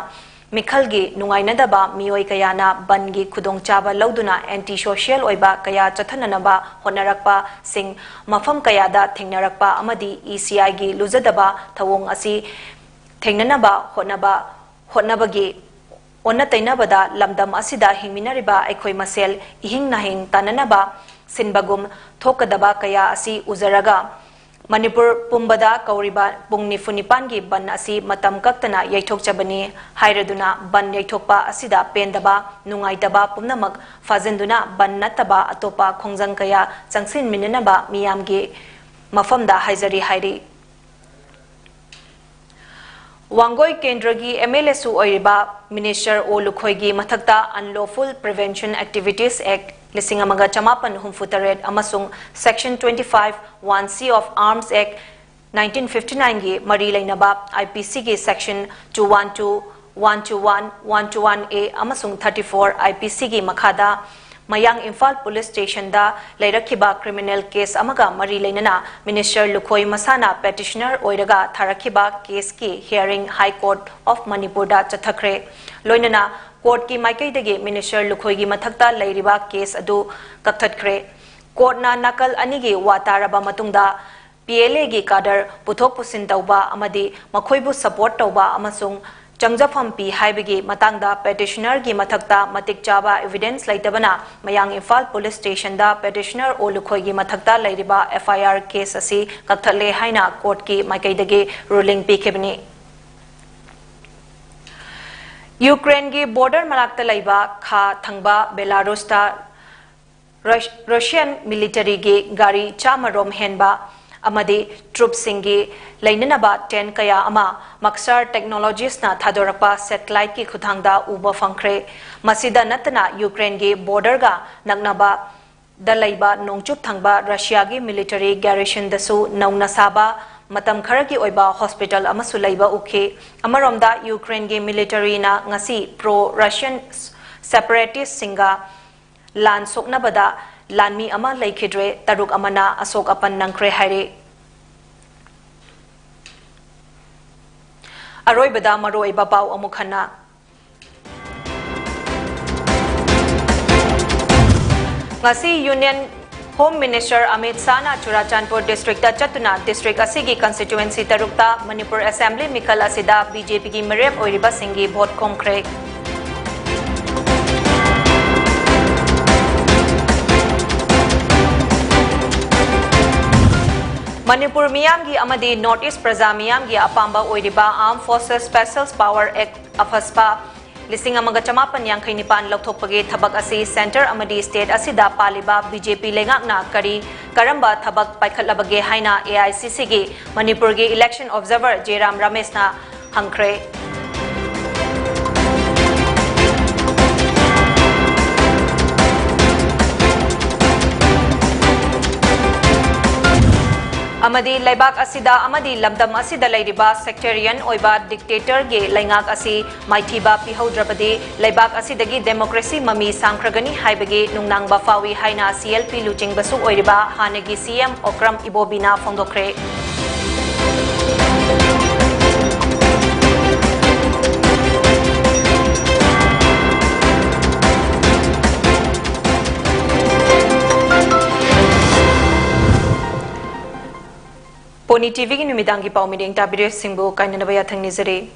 ꯃꯤꯈꯜꯒꯤ ꯅꯨꯡꯉꯥꯏꯅꯗꯕ ꯃꯤꯑꯣꯏ ꯀꯌꯥꯅ ꯕꯟꯒꯤ ꯈꯨꯗꯣꯡꯆꯥꯕ ꯂꯧꯗꯨꯅ anti social ꯑꯣꯏꯕ ꯀꯌꯥ ꯆꯠꯊꯅꯅꯕ ꯍꯣꯠꯅꯔꯛꯄꯁꯤꯡ ꯃꯐꯝ ꯀꯌꯥꯗ ꯊꯦꯡꯅꯔꯛꯄ ꯑꯃꯗꯤ E C I ꯒꯤ ꯂꯨꯖꯗꯕ ꯊꯧꯑꯣꯡ ꯑꯁꯤ ꯊꯦꯡꯅꯅꯕ ꯍꯣꯠꯅꯕ ꯍꯣꯠꯅꯕꯒꯤ ꯑꯣꯟꯅ ꯇꯩꯅꯕꯗ ꯂꯝꯗꯝ ꯑꯁꯤꯗ ꯍꯤꯡꯃꯤꯟꯅꯔꯤꯕ ꯑꯩꯈꯣꯏ ꯃꯁꯦꯜ ꯏꯍꯤꯡ ꯅꯥꯍꯤꯡ ꯇꯥꯟꯅꯅꯕ ꯁꯤꯟꯕꯒꯨꯝ ꯊꯣꯛꯀꯗꯕ ꯀꯌꯥ ꯑꯁꯤ ꯎꯖꯔꯒ ꯃꯅꯤꯄꯨꯔ ꯄꯨꯝꯕꯗ ꯀꯧꯔꯤꯕ ꯄꯨꯡ ꯅꯤꯐꯨ ꯅꯤꯄꯥꯟꯒꯤ ꯕꯟ ꯑꯁꯤ ꯃꯇꯝ ꯀꯛꯇꯅ ꯌꯩꯊꯣꯛꯆꯕꯅꯤ ꯍꯥꯏꯔꯗꯨꯅ ꯕꯟ ꯌꯩꯊꯣꯛꯄ ꯑꯁꯤꯗ ꯄꯦꯟꯗꯕ, ꯅꯨꯡꯉꯥꯏꯇꯕ ꯄꯨꯝꯅꯃꯛ ꯐꯥꯖꯤꯟꯗꯨꯅ ꯕꯟ ꯅꯠꯇꯕ ꯑꯇꯣꯞꯄ ꯈꯣꯡꯖꯪ ꯀꯌꯥ ꯆꯪꯁꯤꯟꯃꯤꯟꯅꯅꯕ ꯃꯤꯌꯥꯝꯒꯤ ꯃꯐꯝꯗ ꯍꯥꯏꯖꯔꯤ ꯍꯥꯏꯔꯤ꯫ ꯋꯥꯡꯒꯣꯏ ꯀꯦꯟꯗ꯭ꯔꯒꯤ M L A ꯁꯨ ꯑꯣꯏꯔꯤꯕ Minister ꯑꯣ ꯂꯨꯈꯣꯏꯒꯤ ꯃꯊꯛꯇ Unlawful Prevention Activities Act ꯂꯤꯁꯤꯡ ꯑꯃꯒ ꯆꯃꯥꯄꯟ ꯍꯨꯝꯐꯨ ꯇꯔꯦꯠ ꯑꯃꯁꯨꯡ Section twenty five one C of Arms Act nineteen fifty nine ꯒꯤ ꯃꯔꯤ ꯂꯩꯅꯕ I P C ꯒꯤ Section two one two, one two one, one two one A ꯑꯃꯁꯨꯡ thirty four I P C ꯒꯤ ꯃꯈꯥꯗ ꯃꯌꯥꯡ ꯏꯝꯐꯥꯜ Police Station ꯗ ꯂꯩꯔꯛꯈꯤꯕ criminal case ꯑꯃꯒ ꯃꯔꯤ ꯂꯩꯅꯅ Minister ꯂꯨꯈꯣꯏ ꯃꯁꯥꯅ petitioner ꯑꯣꯏꯔꯒ ꯊꯥꯔꯛꯈꯤꯕ case ꯀꯤ hearing High Court of Manipur ꯗ ꯆꯠꯊꯈ꯭ꯔꯦ꯫ ꯂꯣꯏꯅꯅ court ꯀꯤ ꯃꯥꯏꯀꯩꯗꯒꯤ Minister ꯂꯨꯈꯣꯏꯒꯤ ꯃꯊꯛꯇ ꯂꯩꯔꯤꯕ case ꯑꯗꯨ ꯀꯛꯊꯠꯈ꯭ꯔꯦ꯫ Court ꯅ ꯅꯥꯀꯜ ꯑꯅꯤꯒꯤ ꯋꯥ ꯇꯥꯔꯕ ꯃꯇꯨꯡꯗ P L A ꯒꯤ cadre ꯄꯨꯊꯣꯛ ꯄꯨꯁꯤꯟ ꯇꯧꯕ ꯑꯃꯗꯤ ꯃꯈꯣꯏꯕꯨ support ꯇꯧꯕ ꯑꯃꯁꯨꯡ ꯆꯪꯖꯐꯝ ꯄꯤ ꯍꯥꯏꯕꯒꯤ ꯃꯇꯥꯡꯗ petitioner ꯒꯤ ꯃꯊꯛꯇ ꯃꯇꯤꯛ ꯆꯥꯕ evidence ꯂꯩꯇꯕꯅ ꯃꯌꯥꯡ ꯏꯝꯐꯥꯜ Police Station ꯗ petitioner ꯑꯣ ꯂꯨꯈꯣꯏꯒꯤ ꯃꯊꯛꯇ ꯂꯩꯔꯤꯕ F I R case ꯑꯁꯤ ꯀꯛꯊꯠꯂꯦ ꯍꯥꯏꯅ court ꯀꯤ ꯃꯥꯏꯀꯩꯗꯒꯤ ruling ꯄꯤꯈꯤꯕꯅꯤ꯫ Ukraine ꯒꯤ border ꯃꯅꯥꯛꯇ ꯂꯩꯕ ꯈꯥ ꯊꯪꯕ Belarus ꯇ Rus-, Russian military ꯒꯤ ꯒꯥꯔꯤ ꯆꯥꯝꯃ ꯔꯣꯝ ꯍꯦꯟꯕ ꯑꯃꯗꯤ troops ꯁꯤꯡꯒꯤ ꯂꯩꯅꯅꯕ tank ꯀꯌꯥ ꯑꯃ Maxar Technologies ꯅ ꯊꯥꯗꯣꯔꯛꯄ satellite ꯀꯤ ꯈꯨꯠꯊꯥꯡꯗ ꯎꯕ ꯐꯪꯈ꯭ꯔꯦ꯫ ꯃꯁꯤꯗ ꯅꯠꯇꯅ Ukraine ꯒꯤ border ꯒ ꯅꯛꯅꯕ ꯗ ꯂꯩꯕ ꯅꯣꯡꯆꯨꯞ ꯊꯪꯕ Russia ꯒꯤ military garrison ꯗꯁꯨ ꯅꯧꯅ ꯁꯥꯕ ꯃꯇꯝ ꯈꯔꯒꯤ ꯑꯣꯏꯕ hospital ꯑꯃꯁꯨ ꯂꯩꯕ ꯎꯈꯤ꯫ ꯑꯃꯔꯣꯝꯗ Ukraine ꯒꯤ military ꯅ ꯉꯁꯤ pro Russian separatist ꯁꯤꯡꯒ ꯂꯥꯟ ꯁꯣꯛꯅꯕꯗ ꯂꯥꯟꯃꯤ ꯑꯃ ꯂꯩꯈꯤꯗ꯭ꯔꯦ, ꯇꯔꯨꯛ ꯑꯃꯅ ꯑꯁꯣꯛ ꯑꯄꯟ ꯅꯪꯈ꯭ꯔꯦ ꯍꯥꯏꯔꯤ꯫ ꯑꯔꯣꯏꯕꯗ ꯃꯔꯨꯑꯣꯏꯕ ꯄꯥꯎ ꯑꯃꯨꯛ ꯍꯟꯅ꯫ ꯉꯁꯤ Union Home Minister Amit Shahꯅ Churachandpur districtꯇ ꯆꯠꯇꯨꯅ district ꯑꯁꯤꯒꯤ constituency ꯇꯔꯨꯛꯇ ꯃꯅꯤꯄꯨꯔ Assembly ꯃꯤꯈꯜ ꯑꯁꯤꯗ BJPꯒꯤ ꯃꯤꯔꯦꯞ ꯑꯣꯏꯔꯤꯕꯁꯤꯡꯒꯤ vote ꯈꯣꯝꯈ꯭ꯔꯦ꯫ ꯃꯅꯤꯄꯨꯔ ꯃꯤꯌꯥꯝꯒꯤ ꯑꯃꯗꯤ North East ꯄ꯭ꯔꯖꯥ ꯃꯤꯌꯥꯝꯒꯤ ꯑꯄꯥꯝꯕ ꯑꯣꯏꯔꯤꯕ Armed Forces Special Power Act, ꯑꯐꯁꯄꯥ, ꯂꯤꯁꯤꯡ ꯑꯃꯒ ꯆꯃꯥꯄꯟ ꯌꯥꯡꯈꯩ ꯅꯤꯄꯥꯟ ꯂꯧꯊꯣꯛꯄꯒꯤ ꯊꯕꯛ ꯑꯁꯤ centre ꯑꯃꯗꯤ state ꯑꯁꯤꯗ ꯄꯥꯜꯂꯤꯕ BJP ꯂꯩꯉꯥꯛꯅ ꯀꯔꯤ, ꯀꯔꯝꯕ ꯊꯕꯛ ꯄꯥꯏꯈꯠꯂꯕꯒꯦ ꯍꯥꯏꯅ AICCꯒꯤ ꯃꯅꯤꯄꯨꯔꯒꯤ election observer ꯖꯦꯔꯥꯝ ꯔꯃꯦꯁꯅ ꯍꯪꯈ꯭ꯔꯦ꯫ ꯑꯃꯗꯤ ꯂꯩꯕꯥꯛ ꯑꯁꯤꯗ ꯑꯃꯗꯤ ꯂꯝꯗꯝ ꯑꯁꯤꯗ ꯂꯩꯔꯤꯕ sectarian ꯑꯣꯏꯕ dictatorꯒꯤ ꯂꯩꯉꯥꯛ ꯑꯁꯤ ꯃꯥꯏꯊꯤꯕ ꯄꯤꯍꯧꯗ꯭ꯔꯕꯗꯤ ꯂꯩꯕꯥꯛ ꯑꯁꯤꯗꯒꯤ democracy ꯃꯃꯤ ꯁꯥꯡꯈ꯭ꯔꯒꯅꯤ ꯍꯥꯏꯕꯒꯤ ꯅꯨꯡꯅꯥꯡꯕ ꯐꯥꯎꯏ ꯍꯥꯏꯅ CLP ꯂꯨꯆꯤꯡꯕꯁꯨ ꯑꯣꯏꯔꯤꯕ ꯍꯥꯟꯅꯒꯤ CM ꯑꯣꯀ꯭ꯔꯝ ꯏꯕꯣꯕꯤꯅ ꯐꯣꯡꯗꯣꯛꯈ꯭ꯔꯦ꯫ Pony TVꯒꯤ ꯅꯨꯃꯤꯗꯥꯡꯒꯤ ꯄꯥꯎ ꯃꯤꯠꯌꯦꯡ ꯇꯥꯕꯤꯔꯤꯕꯁꯤꯡꯕꯨ ꯀꯥꯏꯅꯅꯕ ꯌꯥꯊꯪ ꯅꯤꯖꯔꯤ꯫